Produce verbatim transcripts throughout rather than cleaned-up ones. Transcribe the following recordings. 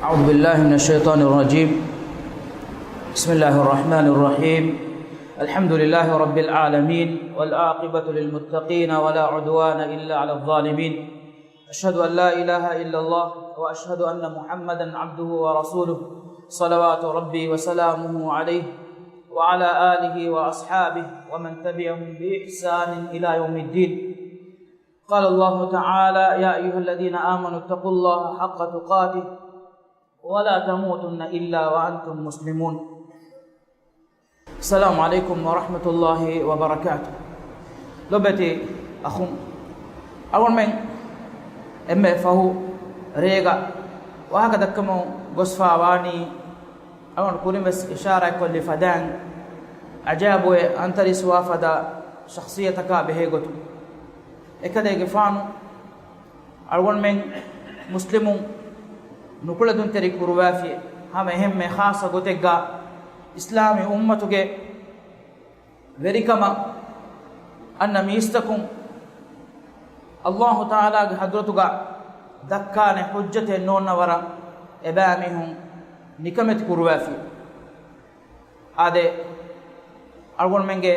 أعوذ بالله من الشيطان الرجيم. بسم الله الرحمن الرحيم. الحمد لله رب العالمين، والعاقبة للمتقين، ولا عدوان إلا على الظالمين. أشهد أن لا إله إلا الله، وأشهد أن محمدا عبده ورسوله، صلوات ربي وسلامه عليه، وعلى آله وأصحابه، ومن تبعهم بإحسان إلى يوم الدين. قال الله تعالى: يا أيها الذين آمنوا اتقوا الله حق تقاته ولا تموتن إلا وأنتم مسلمون. السلام عليكم ورحمة الله وبركاته. ލޮބުވެތި އަޚުން، އަޅުގަނޑުމެން އެންމެ ފަހު ރޭގަ ވާހަކަ ދައްކަމުން ގޮސްފާ ވާނީ، އަޅުގަނޑު ކުރިން ވެސް އިޝާރާތްކޮށްލި ފަދައިން، އަޖައިބުވެ އަންތަރީސްވާ ފަދަ ޝަޚްޞިއްޔަތަކާ ބެހޭ ގޮތުން. އެކަލޭގެފާނު އަޅުގަނޑުމެން މުސްލިމުން ނުކުޅެދުންތެރި ކުރުވާފި، ހަމަ އެހެންމެ ޚާއްޞަ ގޮތެއްގަ އިސްލާމީ އުއްމަތުގެ ވެރިކަމަށް އަންނަ މީސްތަކުން އައްލާހު ތަޢާލާގެ ޙަޟްރަތުގަ ދައްކާނެ ޙުއްޖަތެއް ނޯންނަ ވަރަށް އެބައިމީހުން ނިކަމެތި ކުރުވާފި. އާދެ، އަޅުގަނޑުމެންގެ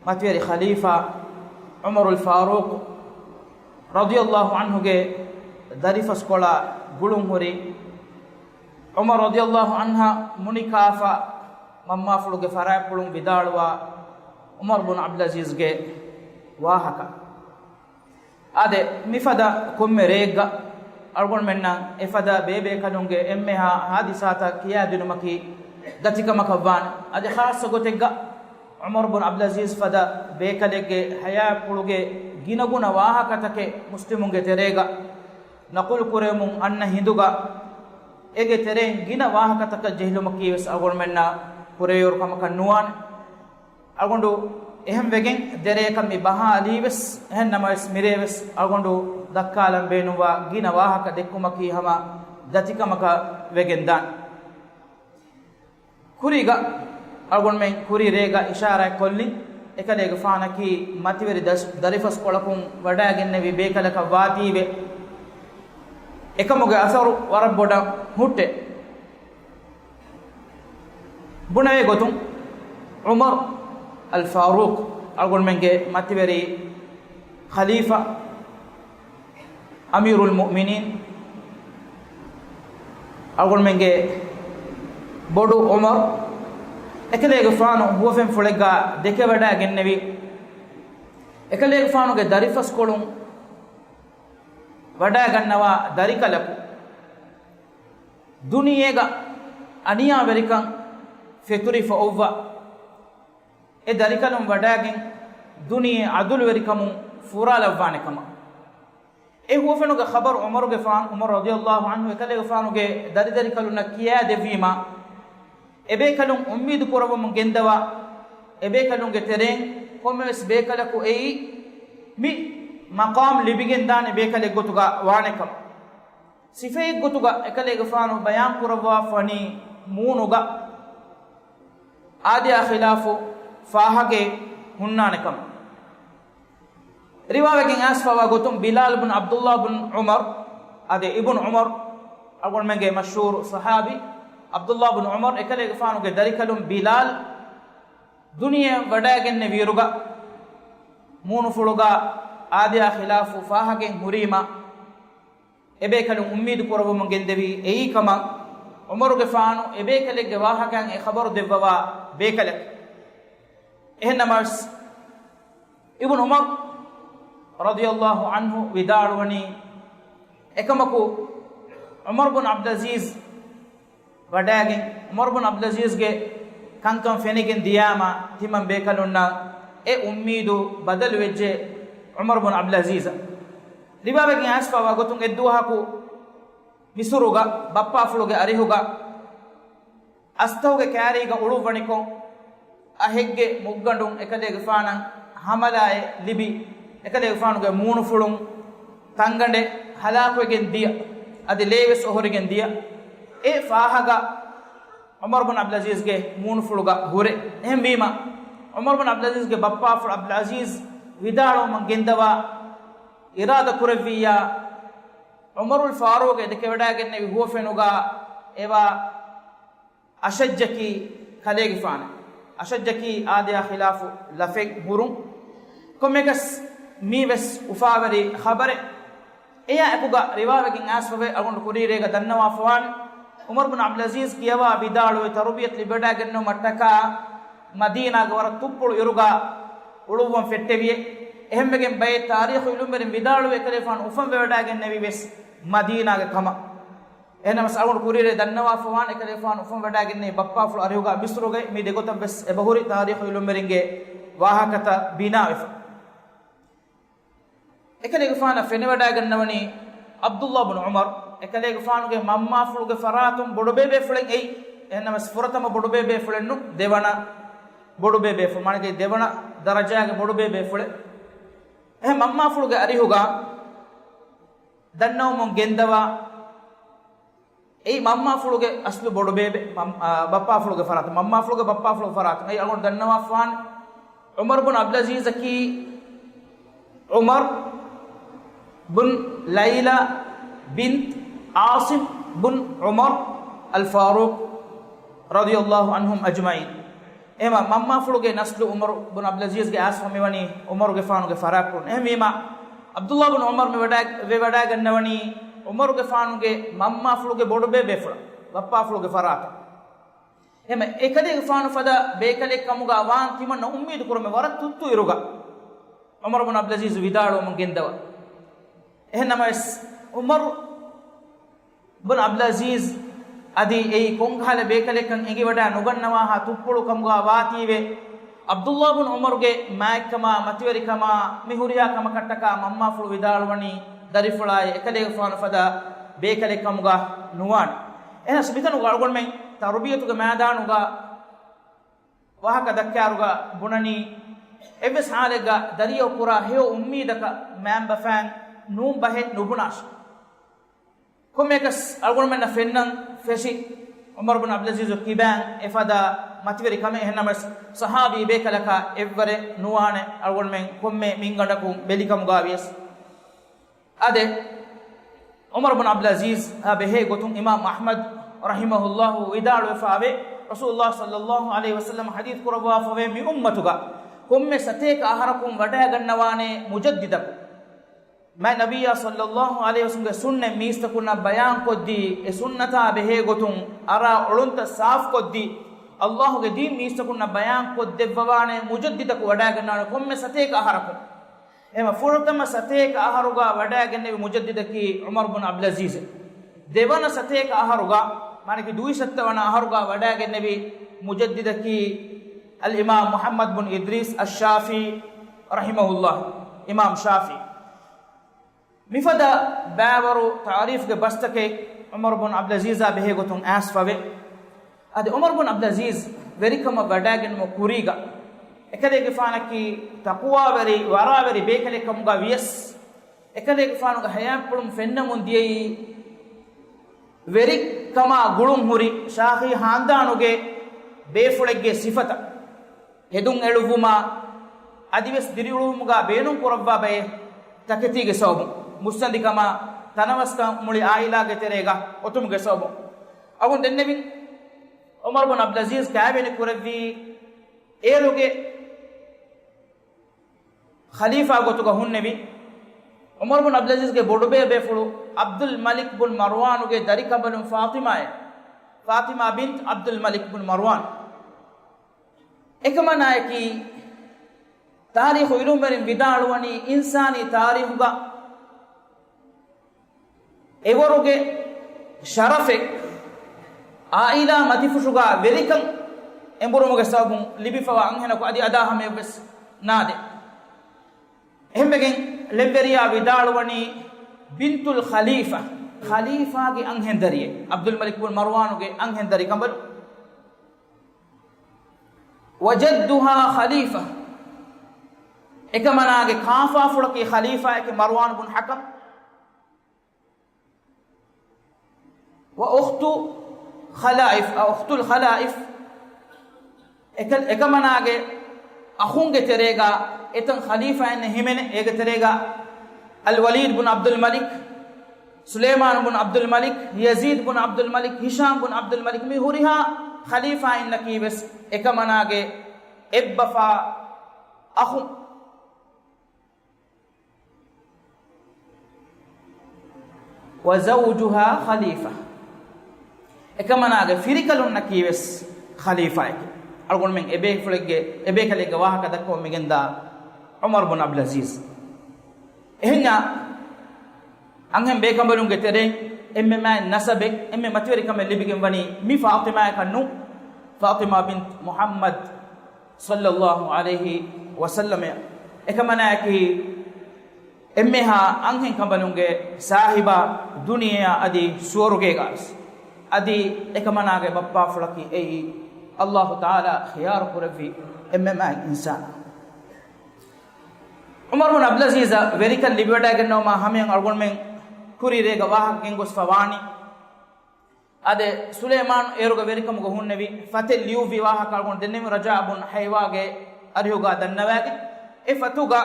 މަތިވެރި ޚަލީފާ ޢުމަރުލް ފާރޫޤު ރަޟިޔައްލާހު ޢަންހުގެ ދަރިފަސްކޮޅާ ގުޅުން ހުރި ޢުމަރު ރަޟިޔައްލާހު ޢަންހާ މުނިކާފަ މަންމާފުޅުގެ ފަރާތްޕުޅުން ވިދާޅުވާ ޢުމަރު ބުން ޢަބްދުލް ޢަޒީޒްގެ ވާހަކަ. އާދެ، މިފަދަ ކޮންމެ ރެއެއްގަ އަޅުގަނޑުމެންނަށް އެފަދަ ބޭބޭކަލުންގެ އެންމެހާ ހާދިސާތައް ކިޔާދިނުމަކީ ދަތިކަމަކަށްވާނެ. އަދި ޚާއްޞަ ގޮތެއްގަ ޢުމަރު ބުން ޢަބްދުލް ޢަޒީޒް ފަދަ ބޭކަލެއްގެ ޙަޔާތްޕުޅުގެ ގިނަގުނަ ވާހަކަތަކެއް މުސްލިމުންގެ ތެރޭގަ ނަޤުލު ކުރެވެމުން އަންނަ ހިނދުގަ، އޭގެ ތެރެއިން ގިނަ ވާހަކަތަކަށް ޖެހިލުމަކީ ވެސް އަޅުގަނޑުމެންނަށް ކުރެވޭވަރު ކަމަކަށް ނުވާނެ. އަޅުގަނޑު އެހެން ވެގެން ދެރަޔަކަށް މި ބަހާލީ ވެސް، އެހެން ނަމަވެސް މިރޭ ވެސް އަޅުގަނޑު ދައްކާލަން ބޭނުންވާ ގިނަ ވާހަކަ ދެއްކުމަކީ ހަމަ ދަތިކަމަކަށް ވެގެން ދާނެ. ކުރީގަ އަޅުގަނޑުމެން ކުރީ ރޭގަ އިޝާރާތް ކޮށްލިން، އެކަލޭގެފާނަކީ މަތިވެރި ދަސް-، ދަރިފަސްކޮޅަކުން ވަޑައިގެންނެވި ބޭކަލަކަށް ވާތީވެ، އެކަމުގެ އަސަރު ވަރަށް ބޮޑަށް ހުއްޓޭ. ބުނެވޭ ގޮތުން، ޢުމަރު އަލް ފާރޫޤް އަޅުގަނޑުމެންގެ މަތިވެރި ޚަލީފާ، އަމީރުލް މުއުމިނީން، އަޅުގަނޑުމެންގެ ބޮޑު ޢުމަރު، އެކަލޭގެފާނު ހުވަފެންފުޅެއްގާ ދެކެވަޑައިގެންނެވި، އެކަލޭގެފާނުގެ ދަރިފަސްކޮޅުން ވަޑައިގަންނަވާ ދަރިކަލަކު، ދުނިޔޭގަ އަނިޔާވެރިކަން ފެތުރިފަ އޮއްވާ، އެ ދަރިކަލުން ވަޑައިގެން ދުނިޔެ ޢަދުލުވެރިކަމުން ފުރާލައްވާނެ ކަމަށް. އެ ހުވަފެނުގެ ޚަބަރު ޢުމަރުގެފާނު، ޢުމަރު ރަޟިޔައްލާހު ޢަންހު އެކަލޭގެފާނުގެ ދަރިދަރިކަލުންނަށް ކިޔާދެއްވީމާ، އެބޭކަލުން އުއްމީދު ކުރައްވަމުން ގެންދަވާ، އެބޭކަލުންގެ ތެރެއިން ކޮންމެވެސް ބޭކަލަކު އެއީ މި މަޤާމް ލިބިގެންދާނެ ބޭކަލެއްގޮތުގަ ވާނެ ކަމަށް. ސިފައެއްގޮތުގަ އެކަލޭގެފާނު ބަޔާން ކުރައްވާފަ ވަނީ މޫނުގަ އާދަޔާ ޚިލާފު ފާހަގައެއް ހުންނާނެ ކަމަށް. ރިވާވެގެން އައިސްފަވާ ގޮތުން ބިލާލް ބުން ޢަބްދުﷲ ބުން ޢުމަރު، އާދެ، އިބުން ޢުމަރު، އަޅުގަނޑުމެންގެ މަޝްހޫރު ޞަޙާބީ ޢަބްދުﷲ ބުން ޢުމަރު އެކަލޭގެފާނުގެ ދަރިކަލުން ބިލާލް ދުނިޔެއަށް ވަޑައިގެންނެވިއިރުގަ މޫނުފުޅުގަ އާދަޔާ ޚިލާފު ފާހަގައިން ހުރީމަ، އެބޭކަލުން އުއްމީދު ކުރައްވަމުން ގެންދެވީ އެއީ ކަމަށް، ޢުމަރުގެފާނު އެބޭކަލެއްގެ ވާހަކައިން އެ ޚަބަރު ދެއްވަވާ ބޭކަލެކޭ. އެހެންނަމަވެސް، އިބުނު ޢުމަރު ރަޟިޔައްލާހު ޢަންހު ވިދާޅުވަނީ، އެކަމަކު، ޢުމަރު ބުން ޢަބްދުލް ޢަޒީޒް ވަޑައިގެން، ޢުމަރު ބުން ޢަބްދުލް ޢަޒީޒްގެ ކަންކަން ފެނިގެން ދިޔާމަ، ތިމަން ބޭކަލުންނަށް އެ އުއްމީދު ބަދަލުވެއްޖެ ޢުމަރު ބުން ޢަބްދުލް ޢަޒީޒަށް. ރިވާވެގެން އައިސްފަވާ ގޮތުން އެއްދުވަހަކު މިޞުރުގަ ބައްޕާފުޅުގެ އަރިހުގަ އަސްތަހުގެ ކާރީގަ އުޅުއްވަނިކޮށް، އަހެއްގެ މުއްގަނޑުން އެކަލޭގެފާނަށް ހަމަލާއެއް ލިބި، އެކަލޭގެފާނުގެ މޫނުފުޅުން ތަންގަނޑެއް ހަލާކުވެގެން ދިޔަ، އަދި ލޭވެސް އޮހޮރިގެން ދިޔަ. އެ ފާހަގަ ޢުމަރު ބުން ޢަބްދުލް ޢަޒީޒްގެ މޫނުފުޅުގަ ހުރޭ. އެހެންވީމަ، ޢުމަރު ބުން ޢަބްދުލް ޢަޒީޒްގެ ބައްޕާފުޅު ޢަބްދުލް ޢަޒީޒް ވިދާޅުވަމުން ގެންދަވާ އިރާދަ ކުރެއްވިއްޔާ، ޢުމަރުލް ފާރޫޤު އެދެކެވަޑައިގެންނެވި ހުވަފެނުގަ އެވާ އަށައްޖަކީ ކަލޭގެފާނެއް. އަށައްޖަކީ އާދަޔާ ޚިލާފު ލަފެއް ހުރުން. ކޮންމެއަކަސް މީ ވެސް އުފާވެރި ޚަބަރެއް. އެޔާ އެކުގަ ރިވާވެގެން އައިސްފަވޭ، އަޅުގަނޑު ކުރީރޭގަ ދަންނަވާފަވާނެ، ޢުމަރު ބުން ޢަބްދުލްޢަޒީޒް ކިޔަވާ ވިދާޅުވެ، ތަރުބިޔަތު ލިބިވަޑައިގެންނެވުމަށްޓަކާ މަދީނާގެ ވަރަށް ތުއްޕުޅު އިރުގަ އުޅުއްވަން ފެއްޓެވިއޭ. އެހެންވެގެން ބައެއް ތާރީޚު ޢިލްމުވެރިން ވިދާޅުވޭ، އެކަލޭގެފާނު އުފަންވެވަޑައިގެންނެވީ ވެސް މަދީނާގެ ކަމަށް. އެހެންނަމަވެސް އަޅުގަނޑު ކުރީރޭ ދަންނަވާފަވާނެ، އެކަލޭގެފާނު އުފަންވެވަޑައިގެންނެވީ ބައްޕާފުޅު އަރިހުގަ މިސްރުގައި. މި ދެގޮތަށް ވެސް އެބަހުރި ތާރީޚު ޢިލްމުވެރިންގެ ވާހަކަތައް ބިނާވެފަ. އެކަލޭގެފާނަށް ފެނިވަޑައިގަންނަވަނީ ޢަބްދުﷲ ބުނު ޢުމަރު، އެކަލޭގެފާނުގެ މަންމާފުޅުގެ ފަރާތުން ބޮޑުބޭބޭފުޅެއް އެއީ. އެހެންނަމަވެސް ފުރަތަމަ ބޮޑުބޭބޭފުޅެއްނު، ދެވަނަ ބޮޑުބޭބޭފުޅު، މާނައަކީ ދެވަނަ ދަރަޖާގެ ބޮޑުބޭބޭފުޅެއް. އެހެން މަންމާފުޅުގެ އަރިހުގަ ދަންނަވަމުން ގެންދަވާ، އެއީ މަންމާފުޅުގެ އަސްލު ބޮޑުބޭބެ، މަން-، އާ، ބައްޕާފުޅުގެ ފަރާތުން، މަންމާފުޅުގެ ބައްޕާފުޅުގެ ފަރާތުން. އެއީ އަޅުގަނޑު ދަންނަވާފާނެ، ޢުމަރު ބުން ޢަބްދުލްޢަޒީޒަކީ ޢުމަރު ބުން ލައިލާ ބިންތު ޢާޞިމް ބުން ޢުމަރު އަލް ފާރޫޤު ރަޟިޔަﷲ ޢަންހުމް އަޖްމަޢީން. އެހެމަ މަންމާފުޅުގެ ނަސްލު ޢުމަރު ބުން ޢަބްދުލްޢަޒީޒްގެ އައިސްފަ މިވަނީ ޢުމަރުގެފާނުގެ ފަރާތުން. އެހެންވީމަ، ޢަބްދުﷲ ބުން ޢުމަރު މި ވަޑައި-، ވެވަޑައިގަންނަވަނީ ޢުމަރުގެފާނުގެ މަންމާފުޅުގެ ބޮޑުބޭބޭފުޅަށް، ބައްޕާފުޅުގެ ފަރާތުން. އެހެމަ އެކަލޭގެފާނު ފަދަ ބޭކަލެއް ކަމުގަ ވާން ތިމަންނަ އުއްމީދު ކުރަމެ ވަރަށް ތުއްތު އިރުގަ ޢުމަރު ބުން ޢަބްދުލްޢަޒީޒް ވިދާޅުވަމުން ގެންދަވާ. އެހެންނަމަވެސް، ޢުމަރު ބުން ޢަބްދުލްޢަޒީޒް އަދި އެއީ ކޮންކަހަލަ ބޭކަލެއްކަން އެނގިވަޑައި ނުގަންނަވާހާ ތުއްޕުޅު ކަމުގަ ވާތީވެ، ޢަބްދުﷲ ބުން ޢުމަރުގެ މާތްކަމާ، މަތިވެރިކަމާ، މި ހުރިހާ ކަމަކަށްޓަކާ މަންމާފުޅު ވިދާޅުވަނީ ދަރިފުޅާއި އެކަލޭގެފާނު ފަދަ ބޭކަލެއް ކަމުގަ ނުވާނެ. އެހެނަސް މިތަނުގަ އަޅުގަނޑުމެން ތަރުބިޔަތުގެ މައިދާނުގަ ވާހަކަ ދައްކާއިރުގަ ބުނަނީ، އެއްވެސް ހާލެއްގަ ދަރިޔަކު ކުރާ ހެޔޮ އުއްމީދަކަށް މައިންބަފައިން ނޫން ބަހެއް ނުބުނާށި. ކޮންމެއަކަސް އަޅުގަނޑުމެންނަށް ފެންނަން ފެށި، ޢުމަރު ބުން ޢަބްދުލްޢަޒީޒު ކިބައިން އެފަދަ މަތިވެރި ކަމެއް. އެހެންނަމަވެސް، ޞަޙާބީ ބޭކަލަކާ އެއްވަރެއް ނުވާނެ އަޅުގަނޑުމެން ކޮންމެ މިންގަނޑަކުން ބެލިކަމުގަ ވިޔަސް. އާދެ، ޢުމަރު ބުން ޢަބްދުލްޢަޒީޒާ ބެހޭ ގޮތުން އިމާމް އަޙްމަދު ރަޙިމަހުﷲ ވިދާޅުވެފަވޭ، ރަސޫލުﷲ ޞައްލަﷲ ޢަލައިހި ވަސައްލަމަ ޙަދީޘް ކުރައްވާފަވޭ، މި އުއްމަތުގަ ކޮންމެ ސަތޭކަ އަހަރަކުން ވަޑައިގަންނަވާނެ މުޖައްދިދަކު. މާތް ނަބިއްޔާ ޞައްލަﷲ ޢަލައިހި ވަސައްލަމްގެ ސުންނަތް މީސްތަކުންނަށް ބަޔާންކޮށްދީ، އެ ސުންނަތާ ބެހޭ ގޮތުން އަރާ އޮޅުންތައް ސާފުކޮށްދީ، ﷲގެ ދީން މީސްތަކުންނަށް ބަޔާންކޮށްދެއްވަވާނެ މުޖައްދިދަކު ވަޑައިގަންނަވާނެ ކޮންމެ ސަތޭކަ އަހަރަކުން. އެހެމަ ފުރަތަމަ ސަތޭކަ އަހަރުގަ ވަޑައިގެންނެވި މުޖައްދިދަކީ ޢުމަރު ބުން ޢަބްދުލްޢަޒީޒެއް. ދެވަނަ ސަތޭކަ އަހަރުގަ، މާނައަކީ ދުވިސައްތަ ވަނަ އަހަރުގަ ވަޑައިގެންނެވި މުޖައްދިދަކީ އަލްއިމާމް މުޙައްމަދު ބުން އިދްރީސް އައްޝާފިޢީ ރަޙިމަހުﷲ، އިމާމް ޝާފިޢީ. މިފަދަ ބައިވަރު ތާރީފްގެ ބަސްތަކެއް ޢުމަރު ބުން ޢަބްދުލްޢަޒީޒާ ބެހޭ ގޮތުން އައިސްފަވޭ. އަދި ޢުމަރު ބުން ޢަބްދުލްޢަޒީޒް ވެރިކަމަށް ވަޑައިގެންނުމުގެ ކުރީގަ، އެކަލޭގެފާނަކީ ތަޤްވާވެރި، ވަރާވެރި ބޭކަލެއް ކަމުގަ ވިޔަސް، އެކަލޭގެފާނުގެ ޙަޔާތްޕުޅުން ފެންނަމުން ދިޔައީ، ވެރިކަމާ ގުޅުން ހުރި ޝާހީ ޚާންދާނުގެ ބޭފުޅެއްގެ ސިފަތައް ހެދުން އެޅުއްވުމާ، އަދިވެސް ދިރިއުޅުއްވުމުގަ ބޭނުން ކުރައްވާ ބައެއް ތަކެތީގެ ސަބަބުން، މުއްސަނދިކަމާ ތަނަވަސްކަން މުޅި ޢާއިލާގެ ތެރޭގަ އޮތުމުގެ ސަބަބުން. އަޅުގަނޑު ދެންނެވިން، ޢުމަރު ބުން ޢަބްދުލްޢަޒީޒް ކައިވެނި ކުރެއްވީ، އޭރުގެ ޚަލީފާ ގޮތުގަ ހުންނެވި ޢުމަރު ބުން ޢަބްދުލްޢަޒީޒްގެ ބޮޑުބޭބޭފުޅު ޢަބްދުލް މަލިކް ބުން މަރުވާނުގެ ދަރިކަނބަލުން ފާޠިމާއޭ، ފާޠިމާ ބިންތު ޢަބްދުލް މަލިކް ބުން މަރުވާން. އެކަމަނާއަކީ، ތާރީޚު ޢިލްމުވެރިން ވިދާޅުވަނީ، އިންސާނީ ތާރީޚުގަ އެވަރުގެ ޝަރަފެއް ޢާއިލާ މަތިފުށުގަ ވެރިކަން އެނބުރުމުގެ ސަބަބުން ލިބިފަވާ އަންހެނަކު އަދި އަދާ ހަމަޔަށްވެސް ނާދޭ. އެހެންވެގެން ޅެއްވެރިޔާ ވިދާޅުވަނީ، ބިންތުލް ޚަލީފާ، ޚަލީފާގެ އަންހެންދަރިއެއް، ޢަބްދުލް މަލިކް ބުން މަރުވާނުގެ އަންހެންދަރިކަނބަލު. ވަޖައްދުހާ ޚަލީފާ، އެކަމަނާގެ ކާފާފުޅަކީ ޚަލީފާއެކޭ، މަރުވާނު ބުން ޙަކަމް. ވައުޚްތު ޚަލާއިފް، އަ، އުޚްތުލް ޚަލާއިފް، އެކަ-، އެކަމަނާގެ އަޚުންގެ ތެރޭގަ އެތަން ޚަލީފާއެއް ހިމެނޭ، އޭގެ ތެރޭގަ އަލްވަލީދު ބުން ޢަބްދުލް މަލިކް، ސުލައިމާނު ބުން ޢަބްދުލް މަލިކް، ޔަޒީދު ބުން ޢަބްދުލް މަލިކް، ހިޝާމް ބުން ޢަބްދުލް މަލިކް، މި ހުރިހާ ޚަލީފާއިންނަކީ ވެސް އެކަމަނާގެ އެއްބަފާ އަޚުން. ވަޒައުޖުހާ ޚަލީފަ. އެކަމަނާގެ ފިރިކަލުންނަކީ ވެސް ޚަލީފާއެކެ. އަޅުގަނޑުމެން އެބޭފުޅެއްގެ، އެބޭކަލެއްގެ ވާހަކަ ދައްކަމުން މިގެންދާ ޢުމަރު ބުން ޢަބްދުލް ޢަޒީޒް. އެހެންޏާ އަންހެން ބޭކަނބަލުންގެ ތެރެއިން އެންމެ މާތް ނަސަބެއް، އެންމެ މަތިވެރިކަމެއް ލިބިގެން ވަނީ މި ފާޠިމާއަކަށް ނޫން، ފާޠިމާ ބިންތު މުޙައްމަދު ޞައްލައްލާހު ޢަލައިހި ވަސައްލަމަ. އެކަމަނާއަކީ އެންމެހާ އަންހެން ކަނބަލުންގެ ސާހިބާ ދުނިޔެއާ އަދި ސުވަރުގޭގާވެސް. އަދި އެކަމަނާގެ ބައްޕާފުޅަކީ އެއީ ﷲ ތަޢާލާ ޚިޔާރު ކުރެއްވި އެންމެ މާތް އިންސާނާ. ޢުމަރު ބުން ޢަބްދުލް ޢަޒީޒަށް ވެރިކަން ލިބިވަޑައިގަންނަވުމާ ހަމަޔަށް އަޅުގަނޑުމެން ކުރީ ރޭގަ ވާހަކަ ގެންގޮސްފަ ވާނީ. އާދެ، ސުލައިމާނު އޭރުގަ ވެރިކަމުގަ ހުންނެވި ފަތެއް ލިޔުއްވި ވާހަކަ އަޅުގަނޑު ދެންނެވި ރަޖާ ބުން ޙައިވާގެ އަރިހުގަ ދަންނަވައިގެން. އެ ފަތުގަ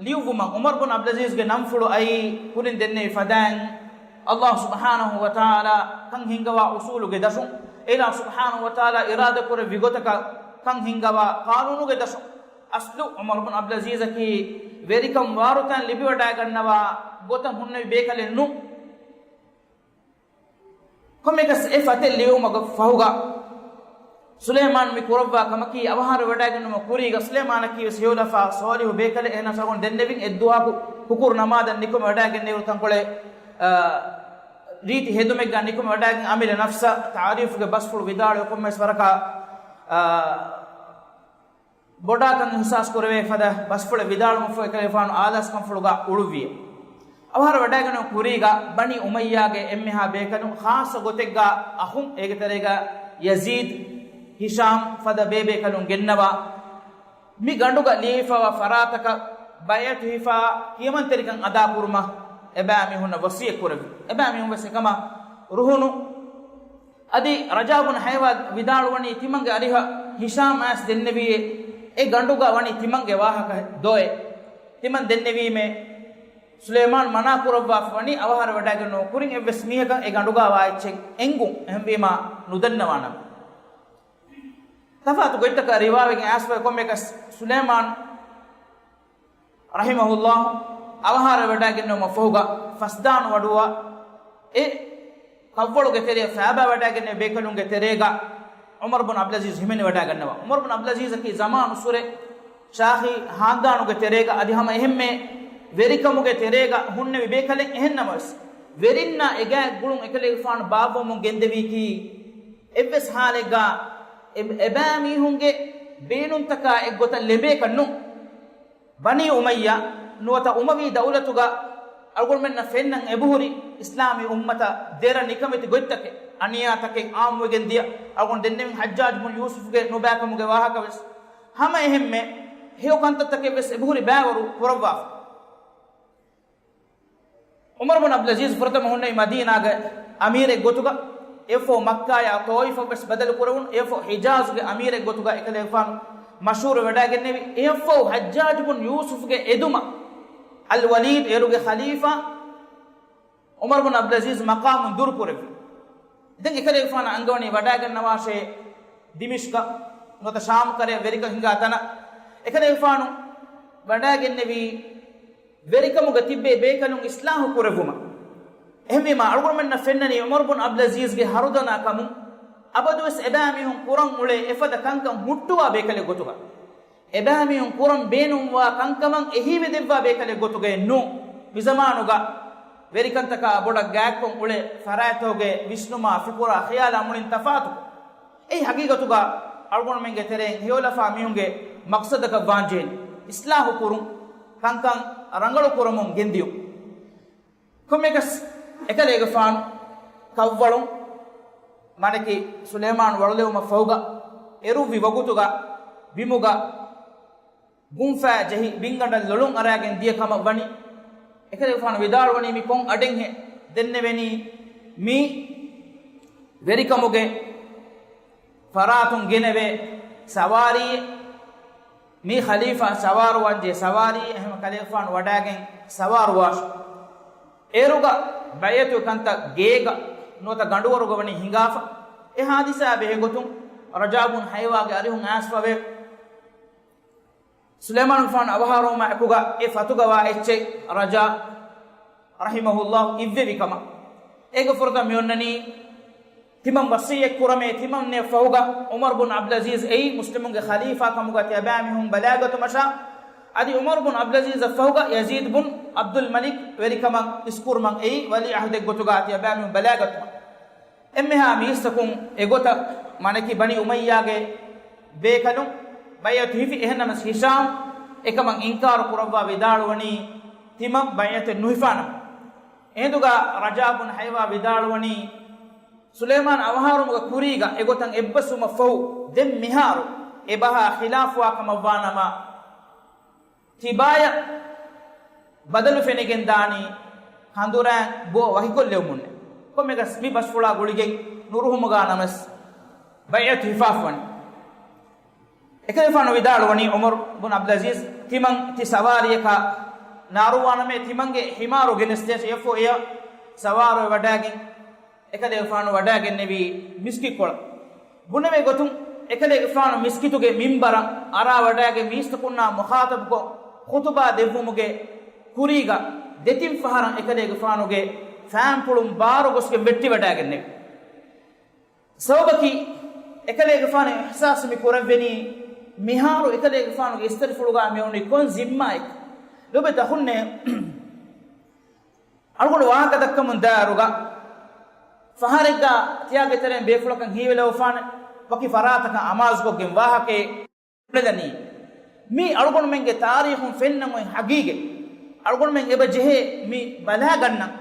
ލިޔުއްވުމަށް ޢުމަރު ބުން ޢަބްދުލް ޢަޒީޒްގެ ނަންފުޅު އައީ ކުރިން ދެންނެވި ފަދައިން، ﷲ ސުބްޙާނަހޫ ވަތަޢާލާ ކަން ހިންގަވާ އުޞޫލުގެ ދަށުން، އެއިލާހު ސުބްޙާނަހޫ ވަތަޢާލާ އިރާދަކުރެއްވި ގޮތަކަށް ކަން ހިންގަވާ ޤާނޫނުގެ ދަށުން. އަސްލު ޢުމަރު ބުން ޢަބްދުލް ޢަޒީޒަކީ ވެރިކަން ވާރުތަން ލިބިވަޑައިގަންނަވާ ގޮތަށް ހުންނެވި ބޭކަލެއް ނޫން. ކޮންމެއަކަސް އެ ފަތެއް ލިޔުމުގެ ފަހުގަ ސުލައިމާނު މި ކުރައްވާ ކަމަކީ އަވަހާރަވެވަޑައިގެންނުމަށް ކުރީގަ ސުލައިމާނަކީ ވެސް ހެޔޮލަފާ ޞާލިޙު ބޭކަލެއް. އެހެނަސް އަޅުގަނޑު ދެންނެވިން އެއްދުވަހަކު ހުކުރު ނަމާދަށް ނިކުމެވަޑައިގެންނެވި ތަންކޮޅެއް، އާ، ރީތި ހެދުމެއްގަ ނިކުމެވަޑައިގެން ޢަމިލަ ނަފްސަށް ތަޢުރީފުގެ ބަސްފުޅު ވިދާޅުވެ ކޮންމެސް ވަރަކަށް، އާ، ބޮޑާކަން އިޙްސާސް ކުރެވޭ ފަދަ ބަސްފުޅެއް ވިދާޅުމަށްފަހު އެކަލޭގެފާނު އާލާސްކަންފުޅުގަ އުޅުއްވިއެވެ. އަވަހާރަވެވަޑައިގެންނެވުމުގެ ކުރީގަ ބަނީ އުމައްޔާގެ އެންމެހާ ބޭކަލުން ޚާއްޞަ ގޮތެއްގަ އަޚުން، އޭގެ ތެރޭގަ ޔަޒީދު، ހިޝާމް ފަދަ ބޭބޭކަލުން ގެންނަވާ މި ގަނޑުގަ ލިޔެފަވާ ފަރާތަކަށް ބައިޢަތު ހިފާ ކިޔަމަންތެރިކަން އަދާކުރުމަށް އެބައިމީހުންނަށް ވަޞިއްޔަތް ކުރެއްވި. އެބައިމީހުން ވެސް އެކަމަށް ރުހުނު. އަދި ރަޖާ ބުން ޙައިވާ ވިދާޅުވަނީ ތިމަންގެ އަރިހަށް ހިޝާމް އައިސް ދެންނެވީއޭ، އެ ގަނޑުގަ ވަނީ ތިމަންގެ ވާހަކަ ދޯއޭ. ތިމަން ދެންނެވީމޭ، ސުލައިމާން މަނާ ކުރައްވާފަ ވަނީ އަވަހާރަވެވަޑައިގެންނެވުމުގެ ކުރިން އެއްވެސް މީހަކަށް އެ ގަނޑުގަ ވާ އެއްޗެއް އެނގުން، އެހެންވީމާ ނުދަންނަވާނަމޭ. ތަފާތު ގޮތްތަކަށް ރިވާވެގެން އައިސްފައި ކޮންމެއަކަސް ސުލައިމާން ރަޙިމަހުﷲ އަވަހާރަވެވަޑައިގެންނެވުމަށް ފަހުގަ ފަސްދާނު ވަޑުއަށް އެ ކަށްވަޅުގެ ތެރެއަށް ފައިބައިވަޑައިގެންނެވި ބޭކަލުންގެ ތެރޭގަ ޢުމަރު ބުން ޢަބްދުލް ޢަޒީޒް ހިމެނިވަޑައިގަންނަވާ. ޢުމަރު ބުން ޢަބްދުލް ޢަޒީޒަކީ ޒަމާނުއްސުރެ ޝާހީ ހާނދާނުގެ ތެރޭގަ އަދި ހަމަ އެހެންމެ ވެރިކަމުގެ ތެރޭގަ ހުންނެވި ބޭކަލެއް. އެހެންނަމަވެސް، ވެރިންނާ އެގާތް ގުޅުން އެކަލޭގެފާނު ބާއްވަމުން ގެންދެވީކީ އެއްވެސް ހާލެއްގަ އެ-، އެބައިމީހުންގެ ބޭނުންތަކާ އެއްގޮތަށް ލެބޭކަށް ނޫން. ބަނީ އުމައްޔާ ނުވަތަ އުމަވީ ދައުލަތުގަ އަޅުގަނޑުމެންނަށް ފެންނަން އެބަހުރި އިސްލާމީ އުއްމަތަށް ދެރަ ނިކަމެތި ގޮތްތަކެއް، އަނިޔާތަކެއް އާއްމުވެގެން ދިޔަ. އަޅުގަނޑު ދެންނެވިން ޙައްޖާޖް ބުން ޔޫސުފްގެ ނުބައިކަމުގެ ވާހަކަވެސް. ހަމަ އެހެންމެ ހެޔޮ ކަންތައްތަކެއްވެސް އެބަހުރި ބައިވަރު ކުރައްވާފަ. ޢުމަރު ބުން ޢަބްދުލް ޢަޒީޒް ފުރަތަމަ ހުންނެވި މަދީނާގެ އަމީރެއް ގޮތުގަ، އެއަށްފަހު މައްކާޔާ ޠާއިފަށް ވެސް ބަދަލު ކުރެވުނު، އެއަށްފަހު ޙިޖާޒުގެ އަމީރެއް ގޮތުގަ އެކަލޭގެފާނު މަޝްހޫރު ވެވަޑައިގެންނެވި. އެއަށްފަހު ޙައްޖާޖް ބުން ޔޫސުފްގެ އެދުމަށް އަލް ވަލީދު އޭރުގެ ޚަލީފާ ޢުމަރު ބުން ޢަބްދުލް ޢަޒީޒް މަޤާމުން ދުރުކުރެއްވި. ދެން އެކަލޭގެފާނަށް އަންގަވަނީ ވަޑައިގަންނަވާށޭ ދިމިޝްޤަށް ނުވަތަ ޝާމް ކަރައަށް ވެރިކަން ހިނގާ ތަނަށް. އެކަލޭގެފާނު ވަޑައިގެންނެވީ ވެރިކަމުގަ ތިއްބޭ ބޭކަލުން އިޞްލާޙު ކުރެއްވުމަށް. އެހެންވީމާ، އަޅުގަނޑުމެންނަށް ފެންނަނީ ޢުމަރު ބުން ޢަބްދުލް ޢަޒީޒްގެ ހަރުދަނާ ކަމުން، އަބަދުވެސް އެބައިމީހުން ކުރަން އުޅޭ އެފަދަ ކަންކަން ހުއްޓުވާ ބޭކަލެއް ގޮތުގަ. އެބައިމީހުން ކުރަން ބޭނުންވާ ކަންކަމަށް އެހީވެދެއްވާ ބޭކަލެއް ގޮތުގައެއް ނޫން. މިޒަމާނުގަ ވެރިކަންތަކާ ބޮޑަށް ގާތްކޮށް އުޅޭ ފަރާތްތަކުގެ ވިސްނުމާ، ފިކުރާ، ޚިޔާލާ މުޅިން ތަފާތުކޮށް، އެއީ ހަގީގަތުގަ އަޅުގަނޑުމެންގެ ތެރެއިން ހެޔޮލަފާ މީހުންގެ މަޤްޞަދަކަށް ވާންޖެހޭނީ، އިޞްލާޙު ކުރުން، ކަންކަން ރަނގަޅު ކުރަމުން ގެންދިޔުން. ކޮންމެއަކަސް އެކަލޭގެފާނު ކަށްވަޅުން މަލަކީ ސުލައިމާނު ވަޅުލެވުމަށް ފަހުގަ އެރުއްވި ވަގުތުގަ ބިމުގަ ގުންފައި ޖެހި ބިންގަނޑަށް ލޮޅުން އަރާގެން ދިޔަ ކަމަށް ވަނީ. އެކަލޭގެފާނު ވިދާޅުވަނީ މި ކޮން އަޑެއްހޭ ދެންނެވެނީ؟ މީ ވެރިކަމުގެ ފަރާތުން ގެނެވޭ ސަވާރީއެއް. މީ ޚަލީފާ ސަވާރުވާންޖެހޭ ސަވާރީއެއް. އެހެންވީމަ ކަލޭގެފާނު ވަޑައިގެން ސަވާރުވާށޭ. އޭރުގަ ބައިޢަތު ކަންތައް ގޭގަ ނުވަތަ ގަނޑުވަރުގަ ވަނީ ހިނގާފަ. އެ ހާދިސާ ބެހޭ ގޮތުން ރަޖާބުން ހައިވާގެ އަރިހުން އައިސްފަވޭ. ސުލައިމާނުގެފާނު އަވަހާރަވުމާ އެކުގަ އެ ފަތުގަވާ އެއްޗެއް ރަޖާ ރަޙިމަހުﷲ އިއްވެވި ކަމަށް. އޭގެ ފުރަތަމަ މި އޮންނަނީ ތިމަން ވަޞިއްޔަތް ކުރަމޭ ތިމަންނެ ފަހުގަ ޢުމަރު ބުން ޢަބްދުލްޢަޒީޒް އެއީ މުސްލިމުންގެ ޚަލީފާ ކަމުގަ ތިޔަބައިމީހުން ބަލާގަތުމަށާ، އަދި ޢުމަރު ބުން ޢަބްދުލްޢަޒީޒަށް ފަހުގަ ޔަޒީދު ބުން ޢަބްދުލް މަލިކް ވެރިކަމަށް އިސްކުރުމަށް އެއީ ވަލީ ޢަހްދެއްގޮތުގަ ތިޔަބައިމީހުން ބަލާގަތުމަށް. އެންމެހާ މީސްތަކުން އެގޮތަށް މާނައަކީ ބަނީ އުމައްޔާގެ ބޭކަލުން ބައިޢަތު ހިފި. އެހެންނަމަސް ހިޝާމް އެކަމަށް އިންކާރު ކުރައްވާ ވިދާޅުވަނީ ތިމަން ބައިޢަތެއް ނުހިފާނަމަ. އެހިނދުގަ ރަޖާބުން ހައިވާ ވިދާޅުވަނީ ސުލައިމާން އަވަހާރަވުމުގެ ކުރީގަ އެގޮތަށް އެއްބަސްވުމަށްފަހު ދެން މިހާރު އެބަހާ ޚިލާފުވާ ކަމަށްވާނަމަ، ތިބާޔަށް ބަދަލު ފެނިގެން ދާނީ ކަނދުރާއިން ބޯ ވަކިކޮށްލެވުމުންނޭ. ކޮންމެއަކަސް މި ބަސްފުޅާ ގުޅިގެން ނުރުހުމުގަ ނަމަސް ބައިޢަތު ހިފާފަވަނީ. އެކަލޭގެފާނު ވިދާޅުވަނީ ޢުމަރު ބުން ޢަބްދުލްޢަޒީޒް ތިމަން ތި ސަވާރިއަކާ ނާރުވާނަމޭ ތިމަންގެ ހިމާރު ގެނެސްދޭށޭ. އެއަށްފަހު އެއަށް ސަވާރުވެވަޑައިގެން އެކަލޭގެފާނު ވަޑައިގެންނެވީ މިސްކިތްކޮޅަށް. ބުނެވޭ ގޮތުން އެކަލޭގެފާނު މިސްކިތުގެ މިންބަރަށް އަރާވަޑައިގެން މީސްތަކުންނާ މުޚާޠަބުކޮށް ޚުޠުބާ ދެއްވުމުގެ ކުރީގަ ދެތިން ފަހަރަށް އެކަލޭގެފާނުގެ ފާންޕުޅުން ބާރު ގޮސްގެން ވެއްޓިވަޑައިގެންނެވި. ސަބަބަކީ، އެކަލޭގެފާނު އިޙްސާސް މި ކުރެވެނީ މިހާރު އެކަލޭގެފާނުގެ އިސްތަށިފުޅުގަ މިއުޅެނީ ކޮން ޒިންމާއެއް. ލޮބެތި އަޚުންނޭ، އަޅުގަނޑު ވާހަކަ ދައްކަމުން ދާއިރުގަ ފަހަރެއްގަ ތިޔާގެ ތެރެއިން ބޭފުޅަކަށް ހީވެލައްވަފާނެ ވަކި ފަރާތަކަށް އަމާޒުކޮށްގެން ވާހަކައެއް ބުނެދަނީ. މީ އަޅުގަނޑުމެންގެ ތާރީޚުން ފެންނަމުން ހަގީގަތް. އަޅުގަނޑުމެން އެބަ ޖެހޭ މި ބަލާގަންނަން.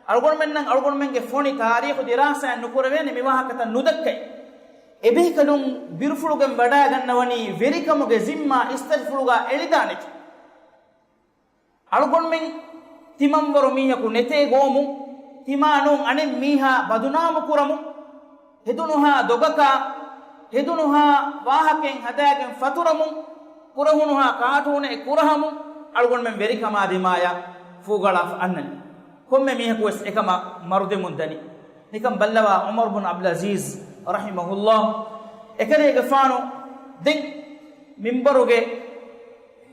އަޅުގަނޑުމެންނަށް އަޅުގަނޑުމެންގެ ފޮނި ތާރީޚު ދިރާސާއެއް ނުކުރެވޭނެ މި ވާހަކަތައް ނުދައްކައި. އެބޭކަލުން ބިރުފުޅުގެން ވަޑައިގަންނަވަނީ ވެރިކަމުގެ ޒިންމާ އިސްތަށިފުޅުގަ އެޅިދާނެތި. އަޅުގަނޑުމެން ތިމަންވަރު މީހަކު ނެތޭ ގޮވަމުން، ތިމާ ނޫން އަނެއް މީހާ ބަދުނާމު ކުރަމުން، ހެދުނުހާ ދޮގަކާ، ހެދުނުހާ ވާހަކައެއް ހަދާގެން ފަތުރަމުން، ކުރެހުނުހާ ކާޓޫނެއް ކުރަހަމުން، އަޅުގަނޑުމެން ވެރިކަމާ ދިމާޔަށް ފޫގަޅާފަ އަންނަނީ. ކޮންމެ މީހަކުވެސް އެކަމަށް މަރުދިމުން ދަނީ. ނިކަން ބައްލަވާ ޢުމަރު ބުން ޢަބްދުލްޢަޒީޒް ރަޙިމަހުﷲ އެކަލޭގެފާނު ދެން މިންބަރުގެ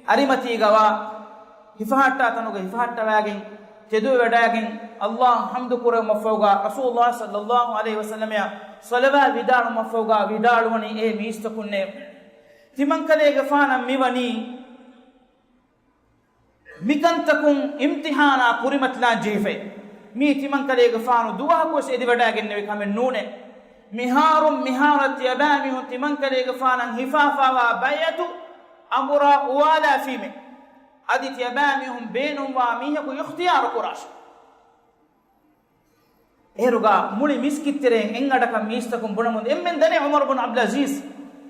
އަރިމަތީގަވާ ހިފަހައްޓާ ތަނުގަ ހިފަހައްޓަވައިގެން ތެދުވެވަޑައިގެން ﷲ އަށް ޙަމްދު ކުރެވުމަށްފަހުގަ ރަސޫލުﷲ ޞައްލަﷲ ޢަލައިހި ވަސައްލަމައަށް ޞަލަވާތް ވިދާޅުމަށްފަހުގަ ވިދާޅުވަނީ އޭ މީސްތަކުންނޭ! ތިމަންކަލޭގެފާނަށް މިވަނީ މިކަންތަކުން އިމްތިޙާނާ ކުރިމަތިލާން ޖެހިފައި. މީ ތިމަންކަލޭގެފާނު ދުވަހަކުވެސް އެދިވަޑައިގެންނެވި ކަމެއް ނޫނޭ. މިހާރުން މިހާރަށް ތިޔަބައިމީހުން ތިމަންކަލޭގެފާނަށް ހިފާފާވާ ބައިޢަތު އަނބުރާ އުވާލާފީމޭ. އަދި ތިޔަބައިމީހުން ބޭނުންވާ މީހަކު އިޚްތިޔާރު ކުރާށޭ. އޭރުގަ މުޅި މިސްކިތްތެރެއިން އެއްއަޑަކަށް މީސްތަކުން ބުނަމުން އެންމެން ދަނީ ޢުމަރު ބުން ޢަބްދުލްޢަޒީޒް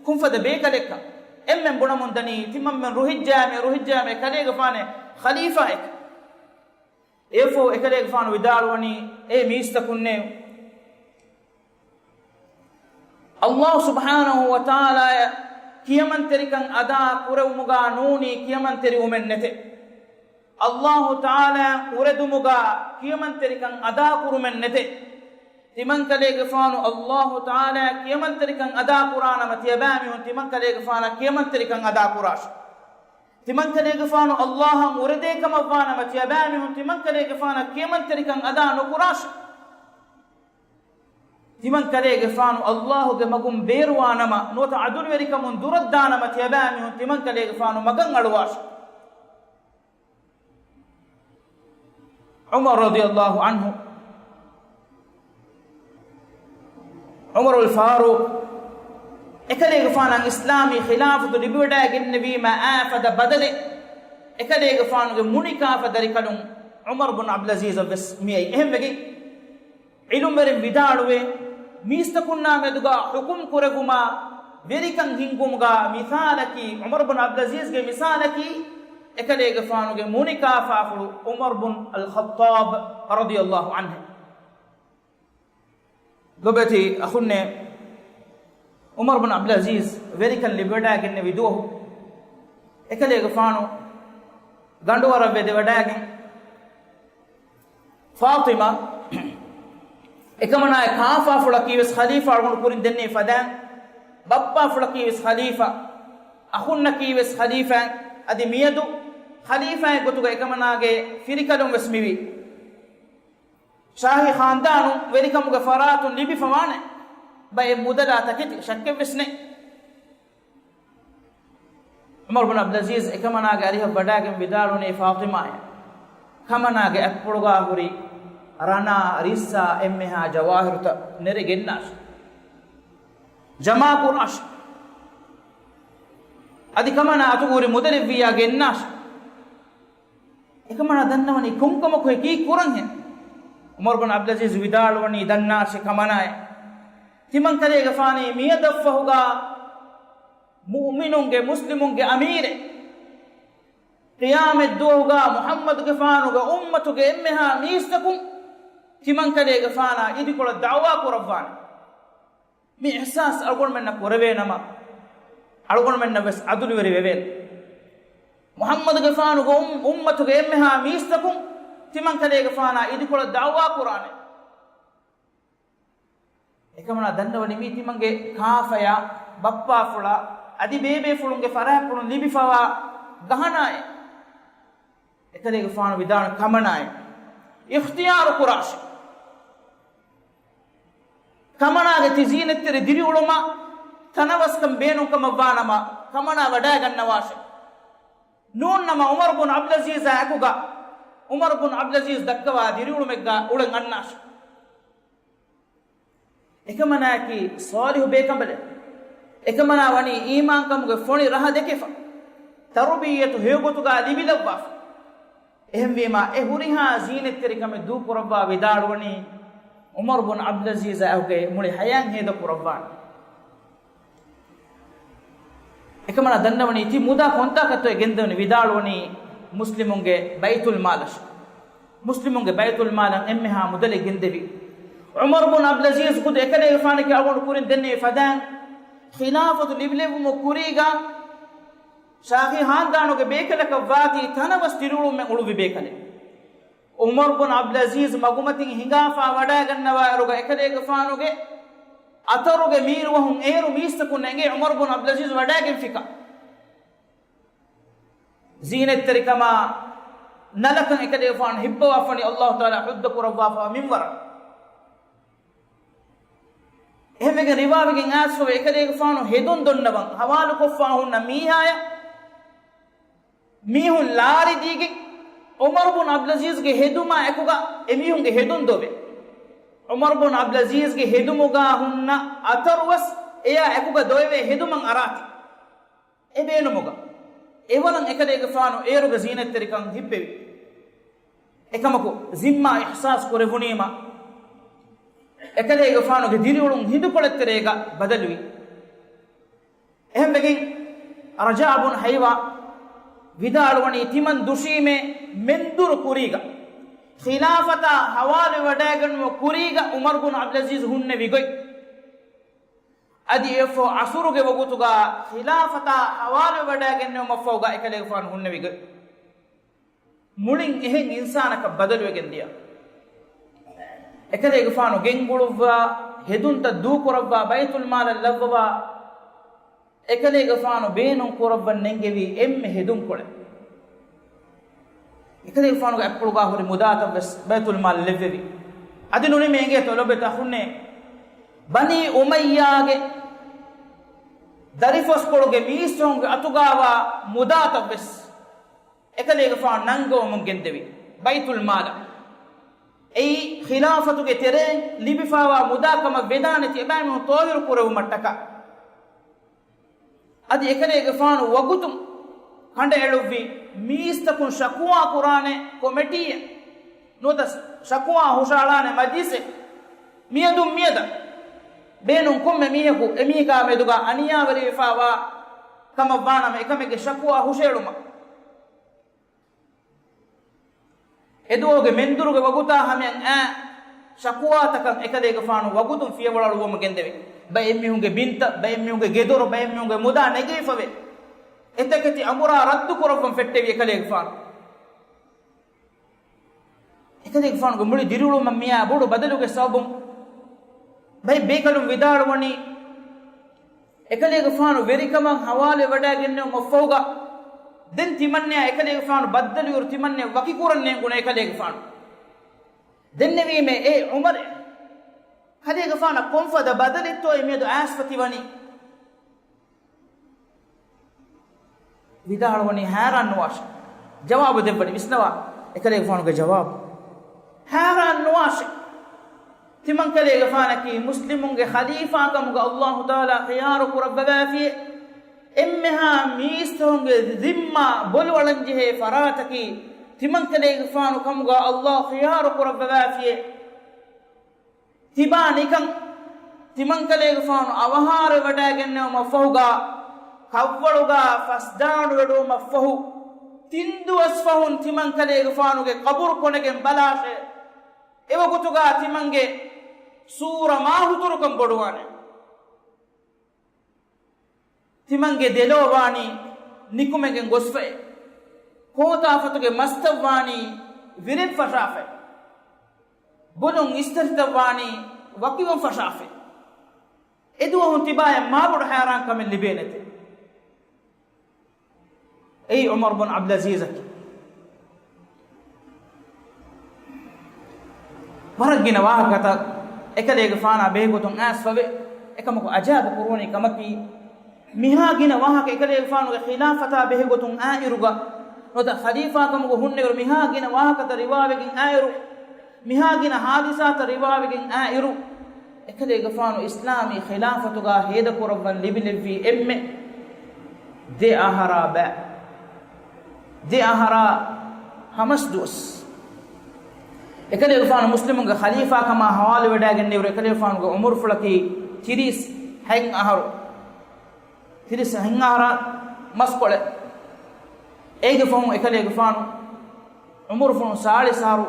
ކޮންފަދަ ބޭކަލެއްކަން. އެންމެން ބުނަމުން ދަނީ ތިމަންމެން ރުހިއްޖާމޭ، ރުހިއްޖާމޭ ކަލޭގެފާނޭ ޚަލީފާއެކަން. އެއަށްފަހު އެކަލޭގެފާނު ވިދާޅުވަނީ އޭ މީސްތަކުންނޭ! ﷲ ސުބްޙާނަހޫ ވަތަޢާލާއަށް ކިޔަމަންތެރިކަން އަދާ ކުރެވުމުގަ ނޫނީ ކިޔަމަންތެރިވުމެއް ނެތޭ. ﷲ ތަޢާލާއަށް އުރެދުމުގަ ކިޔަމަންތެރިކަން އަދާކުރުމެއް ނެތޭ. ތިމަންކަލޭގެފާނު ﷲ ތަޢާލާއަށް ކިޔަމަންތެރިކަން އަދާކުރާނަމަ ތިޔަބައިމީހުން ތިމަންކަލޭގެފާނަށް ކިޔަމަންތެރިކަން އަދާކުރާށޭ. ތިމަންކަލޭގެފާނު ﷲ އަށް އުރެދޭކަމަށްވާނަމަ ތިޔަބައިމީހުން ތިމަންކަލޭގެފާނަށް ކިޔަމަންތެރިކަން އަދާ ނުކުރާށޭ. ތިމަންކަލޭގެފާނު ﷲގެ މަގުން ބޭރުވާނަމަ، ނުވަތަ ޢަދުލުވެރިކަމުން ދުރަށްދާނަމަ ތިޔަބައިމީހުން ތިމަންކަލޭގެފާނު މަގަށް އަޅުވާށޭ. ޢުމަރު ރަޟިޔަﷲ ޢަންހު، ޢުމަރުލް ފާރޫޤް، އެކަލޭގެފާނަށް އިސްލާމީ ޚިލާފަތު ލިބިވަޑައިގެންނެވީމާ އާ ފަދަ ބަދަލެއް އެކަލޭގެފާނުގެ މުނިކާފަ ދަރިކަލުން ޢުމަރު ބުން ޢަބްދުލްޢަޒީޒަށް ވެސް މިއައީ. އެހެންވެގެން ޢިލްމުވެރިން ވިދާޅުވޭ، މީސްތަކުންނާ މެދުގަ ޙުކުމް ކުރެއްވުމާ ވެރިކަން ހިންގުމުގަ މިސާލަކީ، ޢުމަރު ބުން ޢަބްދުލްޢަޒީޒްގެ މިސާލަކީ، އެކަލޭގެފާނުގެ މުނިކާފާފުޅު ޢުމަރު ބުން އަލްޚައްޠާބް ރަޟިޔަﷲ ޢަންހު. ލޮބެތި އަޚުންނޭ، ޢުމަރު ބުން ޢަބްދުލްޢަޒީޒް ވެރިކަން ލިބިވަޑައިގެންނެވި ދުވަހު، އެކަލޭގެފާނު ގަނޑުވަރަށް ވެދެވަޑައިގެން، ފާޠިމާ، އެކަމަނާއެ ކާފާފުޅަކީވެސް ޚަލީފާ އަޅުގަނޑު ކުރިން ދެންނެވި ފަދައިން، ބައްޕާފުޅަކީވެސް ޚަލީފާ، އަޚުންނަކީވެސް ޚަލީފާއެއް، އަދި މިއަދު ޚަލީފާއެއް ގޮތުގަ އެކަމަނާގެ ފިރިކަލުން ވެސް މިވީ. ޝާހީ ޚާންދާނުން ވެރިކަމުގެ ފަރާތުން ލިބިފަވާނެ ބައެއް މުދަލާ ތަކެތި، ޝައްކެއްވެސް ނެތް. ޢުމަރު ބިން ޢަބްދުލްޢަޒީޒް އެކަމަނާގެ އަރިހަށް ވަޑައިގެން ވިދާޅުވަނީ، ފާޠިމާއޭ، ކަމަނާގެ އަތްޕުޅުގާ ހުރި ރަނާ، ރިއްސާ، އެންމެހާ ޖަވާހިރުތައް ނެރެ ގެންނާށޭ. ޖަމާކުރާށޭ. އަދި ކަމަނާ އަތުގަ ހުރި މުދަލެއްވިއްޔާ ގެންނާށޭ. އެކަމަނާ ދަންނަވަނީ ކޮންކަމަކު އެކީ ކުރަންހެން؟ ޢުމަރު ބިން ޢަބްދުލްޢަޒީޒް ވިދާޅުވަނީ، ދަންނާށޭ ކަމަނާއޭ، ތިމަންކަލޭގެފާނީ މިއަދަށްފަހުގާ މުއުމިނުންގެ، މުސްލިމުންގެ އަމީރެއް. ޤިޔާމަތްދުވަހުގާ މުޙައްމަދުގެފާނުގެ އުއްމަތުގެ އެންމެހާ މީސްތަކުން ތިމަންކަލޭގެފާނާ އިދިކޮޅަށް ދަޢުވާ ކުރައްވާނެ. މި އިޙްސާސް އަޅުގަނޑުމެންނަށް ކުރެވޭނަމަ، އަޅުގަނޑުމެންނަށް ވެސް ޢަދުލުވެރި ވެވޭނެ. މުޙައްމަދުގެފާނުގެ އުން-، އުއްމަތުގެ އެންމެހާ މީސްތަކުން ތިމަންކަލޭގެފާނާ އިދިކޮޅަށް ދަޢުވާ ކުރާނެ. އެކަމަނާ ދަންނަވަނީ މީ ތިމަންގެ ކާފަޔާ، ބައްޕާފުޅާ، އަދި ބޭބޭފުޅުންގެ ފަރާތްޕުޅުން ލިބިފަވާ ގަހަނާއެއް. އެކަލޭގެފާނު ވިދާޅު ކަމަނާއެއް އިޚްތިޔާރު ކުރާށޭ. ކަމަނާގެ ތި ޒީނަތްތެރި ދިރިއުޅުމަށް ތަނަވަސްކަން ބޭނުންކަމަށްވާނަމަ، ކަމަނާ ވަޑައިގަންނަވާށޭ. ނޫންނަމަ ޢުމަރު ބުން ޢަބްދުލްޢަޒީޒާ އެކުގަ، ޢުމަރު ބުން ޢަބްދުލްޢަޒީޒް ދައްކަވާ ދިރިއުޅުމެއްގަ އުޅެން އަންނާށޭ. އެކަމަނާއަކީ ޞާލިޙު ބޭކަނބަލެއް. އެކަމަނާ ވަނީ އީމާންކަމުގެ ފޮނި ރަހަ ދެކެފަ، ތަރުބިއްޔަތު ހެޔޮގޮތުގަ ލިބިލައްވާފަ. އެހެންވީމާ، އެ ހުރިހާ ޒީނަތްތެރިކަމެއް ދޫކުރައްވާ ވިދާޅުވަނީ، ޢުމަރު ބުން ޢަބްދުލްޢަޒީޒާ އެކުގައި މުޅި ޙަޔާތް ހޭދަކުރައްވާނެ. އެކަމަނާ ދަންނަވަނީ ތި މުދާ ކޮންތާކަށްތޯއޭ ގެންދެވުނީ ވިދާޅުވަނީ މުސްލިމުންގެ ބައިތުލްމާލަށް. މުސްލިމުންގެ ބައިތުލްމާލަށް އެންމެހާ މުދަލެއް ގެންދެވި. ޢުމަރު ބުން ޢަބްދުލްޢަޒީޒް ޚުދު އެކަލޭގެފާނަކީ އަޅުގަނޑު ކުރިން ދެންނެވި ފަދައިން، ޚިލާފަތު ލިބިލެއްވުމުގެ ކުރީގަ ޝާހީ ޚާންދާނުގެ ބޭކަލަކަށް ވާތީ ތަނަވަސް ދިރިއުޅުމެއް އުޅުއްވި ބޭކަލެއް. ޢުމަރު ބުން ޢަބްދުލްޢަޒީޒް މަގުމަތިން ހިނގާފާ ވަޑައިގަންނަވާއިރުގަ އެކަލޭގެފާނުގެ އަތަރުގެ މީރުވަހުން އޭރު މީސްތަކުން އެނގޭ ޢުމަރު ބުން ޢަބްދުލްޢަޒީޒް ވަޑައިގެންފިކަން. ޒީނަތްތެރިކަމާ ނަލަކަން އެކަލޭގެފާނު ހިއްޕަވާފަނީ ﷲ ތަޢާލާ ޙުއްދަ ކުރައްވާފަވާ މިންވަރަށް. އެހެންވެގެން ރިވާވެގެން އައިސްފަވޭ، އެކަލޭގެފާނު ހެދުން ދޮންނަވަން ޙަވާލުކޮށްފާ ހުންނަ މީހާޔަށް މީހުން ލާރި ދީގެން، ޢުމަރު ބުން ޢަބްދުލްޢަޒީޒްގެ ހެދުމާ އެކުގަ އެމީހުންގެ ހެދުން ދޮވޭ. ޢުމަރު ބުން ޢަބްދުލްޢަޒީޒްގެ ހެދުމުގާ ހުންނަ އަތަރުވެސް އެޔާ އެކުގަ ދޮވެވޭ ހެދުމަށް އަރާތީ. އެ ބޭނުމުގަ އެވަރަށް އެކަލޭގެފާނު އޭރުގެ ޒީނަތްތެރިކަން ހިއްޕެވި. އެކަމަކު، ޒިންމާ އިޙްސާސް ކުރެވުނީމަ، އެކަލޭގެފާނުގެ ދިރިއުޅުން ހިނދުކޮޅެއްތެރޭގަ ބަދަލުވި. އެހެންވެގެން، ރަޖާ ބުން ޙައިވާ ވިދާޅުވަނީ، ތިމަން ދުށީމޭ މެންދުރު ކުރީގަ، ޚިލާފަތާ ޙަވާލުވެވަޑައިގެންނުމުގެ ކުރީގަ ޢުމަރު ބުން ޢަބްދުލްޢަޒީޒް ހުންނެވި ގޮތް. އަދި އެއަށްފަހު ޢަޞުރުގެ ވަގުތުގަ ޚިލާފަތާ ޙަވާލުވެވަޑައިގެންނެވުމަށްފަހުގަ އެކަލޭގެފާނު ހުންނެވި ގޮތް. މުޅިން އެހެން އިންސާނަކަށް ބަދަލުވެގެން ދިޔަ. އެކަލޭގެފާނު ގެންގުޅުއްވާ، ހެދުންތައް ދޫކުރައްވާ، ބައިތުލްމާލަށް ލައްވަވާ، އެކަލޭގެފާނު ބޭނުން ކުރައްވަން ނެންގެވީ އެންމެ ހެދުންކޮޅެއް. އެކަލޭގެފާނުގެ އަތްޕުޅުގާ ހުރި މުދާތައް ވެސް ބައިތުލްމާލަށް ލެއްވެވި. އަދި ނޫނީ މޭގޭ ތޮލޮބެތަ ހުންނޭ، ބަނީ އުމައްޔާގެ ދަރިފަސްކޮޅުގެ މީސްތަކުންގެ އަތުގާވާ މުދާތައް ވެސް އެކަލޭގެފާނު ނަންގަވަމުން ގެންދެވި ބައިތުލްމާލަށް. އެއީ ޚިލާފަތުގެ ތެރެއިން ލިބިފާވާ މުދާ ކަމަށް ވެދާނެތީ އެބައިމީހުން ޠާހިރު ކުރެވުމަށްޓަކާ. އަދި އެކަލޭގެފާނު ވަގުތުން ކަނޑައެޅުއްވި މީސްތަކުން ޝަކުވާ ކުރާނެ ކޮމިޓީއެއް ނުވަތަ ޝަކުވާ ހުށައަޅާނެ މަޖިލިސެއް މިއަދުން މިއަދަށް ބޭނުން ކޮންމެ މީހަކު އެމީހަކާ މެދުގަ އަނިޔާވެރިވެފާވާ ކަމަށް ވާނަމަ އެކަމެއްގެ ޝަކުވާ ހުށައެޅުމަށް. އެދުވަހުގެ މެންދުރުގެ ވަގުތާ ހަމަޔަށް އައި ޝަކުވާތަކަށް އެކަލޭގެފާނު ވަގުތުން ފިޔަވަޅުއަޅުއްވަމުން ގެންދެވި. ބައެއްމީހުންގެ ބިންތައް، ބައެއްމީހުންގެ ގެދޮރު، ބައެއްމީހުންގެ މުދާ ނެގިފަވޭ. އެތަކެތި އަނބުރާ ރައްދު ކުރައްވަން ފެއްޓެވި އެކަލޭގެފާނު. އެކަލޭގެފާނުގެ މުޅި ދިރިއުޅުމަށް މިއާ ބޮޑު ބަދަލުގެ ސަބަބުން ބައެއް ބޭކަލުން ވިދާޅުވަނީ، އެކަލޭގެފާނު ވެރިކަމަށް ހަވާލުވެވަޑައިގެންނެވުމަށްފަހުގަ، ދެން ތިމަންނަޔާ އެކަލޭގެފާނު ބައްދަލުއިރު ތިމަންނަޔަށް ވަކިކުރަން ނޭނގުނު އެކަލޭގެފާނު. ދެންނެވީމޭ، އޭ ޢުމަރު، ކަލޭގެފާނަށް ކޮންފަދަ ބަދަލެއްތޯއޭ މިއަދު އައިސްފަ ތިވަނީ؟ ވިދާޅުވަނީ ހައިރާން ނުވާށޭ. ޖަވާބު ދެއްވަނީ، ވިސްނަވާ އެކަލޭގެފާނުގެ ޖަވާބު. ހައިރާން ނުވާށޭ. ތިމަންކަލޭގެފާނަކީ މުސްލިމުންގެ ޚަލީފާ ކަމުގަ އައްލާހު ތަޢާލާ ޚިޔާރު ކުރައްވަވާފިޔޭ. އެންމެހާ މީސްތަކުންގެ ޒިންމާ ބޮލުއަޅަންޖެހޭ ފަރާތަކީ ތިމަންކަލޭގެފާނު ކަމުގަ އައްލާހު ޚިޔާރު ކުރައްވަވާފިޔޭ. ތިބާ ނިކަން ތިމަންކަލޭގެފާނު އަވަހާރަވެވަޑައިގެންނެވުމަށްފަހުގަ، ކަށްވަޅުގަ ފަސްދާނުވެޑުވުމަށްފަހު، ތިން ދުވަސް ފަހުން ތިމަންކަލޭގެފާނުގެ ޤަބުރު ކޮނެގެން ބަލާށޭ. އެވަގުތުގަ ތިމަންގެ ސޫރަ މާހުތުރުކަން ބޮޑުވާނެ. ތިމަންގެ ދެލޯ ވާނީ ނިކުމެގެން ގޮސްފައި. ކޯތާފަތުގެ މަސްތައް ވާނީ ވިރެން ފަށާފައި. ބުލުން އިސްތަށިތައް ވާނީ ވަކިވަން ފަށާފައި. އެދުވަހުން ތިބާޔަށް މާބޮޑު ހައިރާންކަމެއް ލިބޭނެތެ. އެއީ ޢުމަރު ބުން ޢަބްދުލްޢަޒީޒަކީ. ވަރަށް ގިނަ ވާހަކަތައް އެކަލޭގެފާނާ ބެހޭގޮތުން އައިސްފަވޭ. އެކަމަކު އަޖައިބު ކުރުވަނީ ކަމަކީ، މިހާ ގިނަ ވާހަކަ އެކަލޭގެފާނުގެ ޚިލާފަތާ ބެހޭގޮތުން އައިއިރުގަ، ނުވަތަ ޚަލީފާކަމުގަ ހުންނައިރު މިހާ ގިނަ ވާހަކަތައް ރިވާވެގެން އައިއިރު، މިހާ ގިނަ ހާދިސާތައް ރިވާވެގެން އައިއިރު، އެކަލޭގެފާނު އިސްލާމީ ޚިލާފަތުގަ ހޭދަކުރައްވަން ލިބިލެއްވީ އެންމެ ދެ އަހަރާ ބައި، ދެ އަހަރާ ހަމަސް ދުވަސް. އެކަލޭގެފާނު މުސްލިމުންގެ ޚަލީފާކަމާ ހަވާލުވެވަޑައިގެންނެވިއިރު، އެކަލޭގެފާނުގެ ޢުމުރުފުޅަކީ ތިރީސް ހަތް އަހަރު. ތިރީސް ހަތް އަހަރާ މަސްކޮޅެއް. އޭގެ ފަހުން އެކަލޭގެފާނު ޢުމުރުފުޅުން ސާޅީސް އަހަރު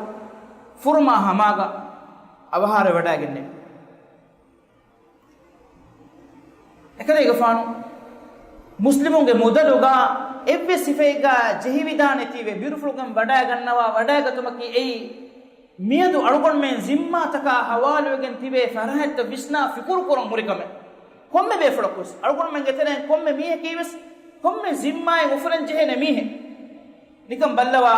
ފުރުމާ ހަމާގަ އަވަހާރަވެވަޑައިގެންނެވި. އެކަލޭގެފާނު މުސްލިމުންގެ މުދަލުގަ އެއްވެސް ސިފައެއްގަ ޖެހިވިދާނެތީވެ ބިރުފުޅުގަން ވަޑައިގަންނަވާ ވަޑައިގަތުމަކީ އެއީ މިއަދު އަޅުގަނޑުމެން ޒިންމާތަކާ ހަވާލުވެގެން ތިބޭ ފަރާތްތައް ވިސްނާ ފިކުރު ކުރަން ހުރި ކަމެއް. ކޮންމެ ބޭފުޅަކުވެސް، އަޅުގަނޑުމެންގެ ތެރެއިން ކޮންމެ މީހަކީވެސް ކޮންމެ ޒިންމާއެއް އުފުލަން ޖެހޭނެ މީހެއް. ނިކަން ބައްލަވާ،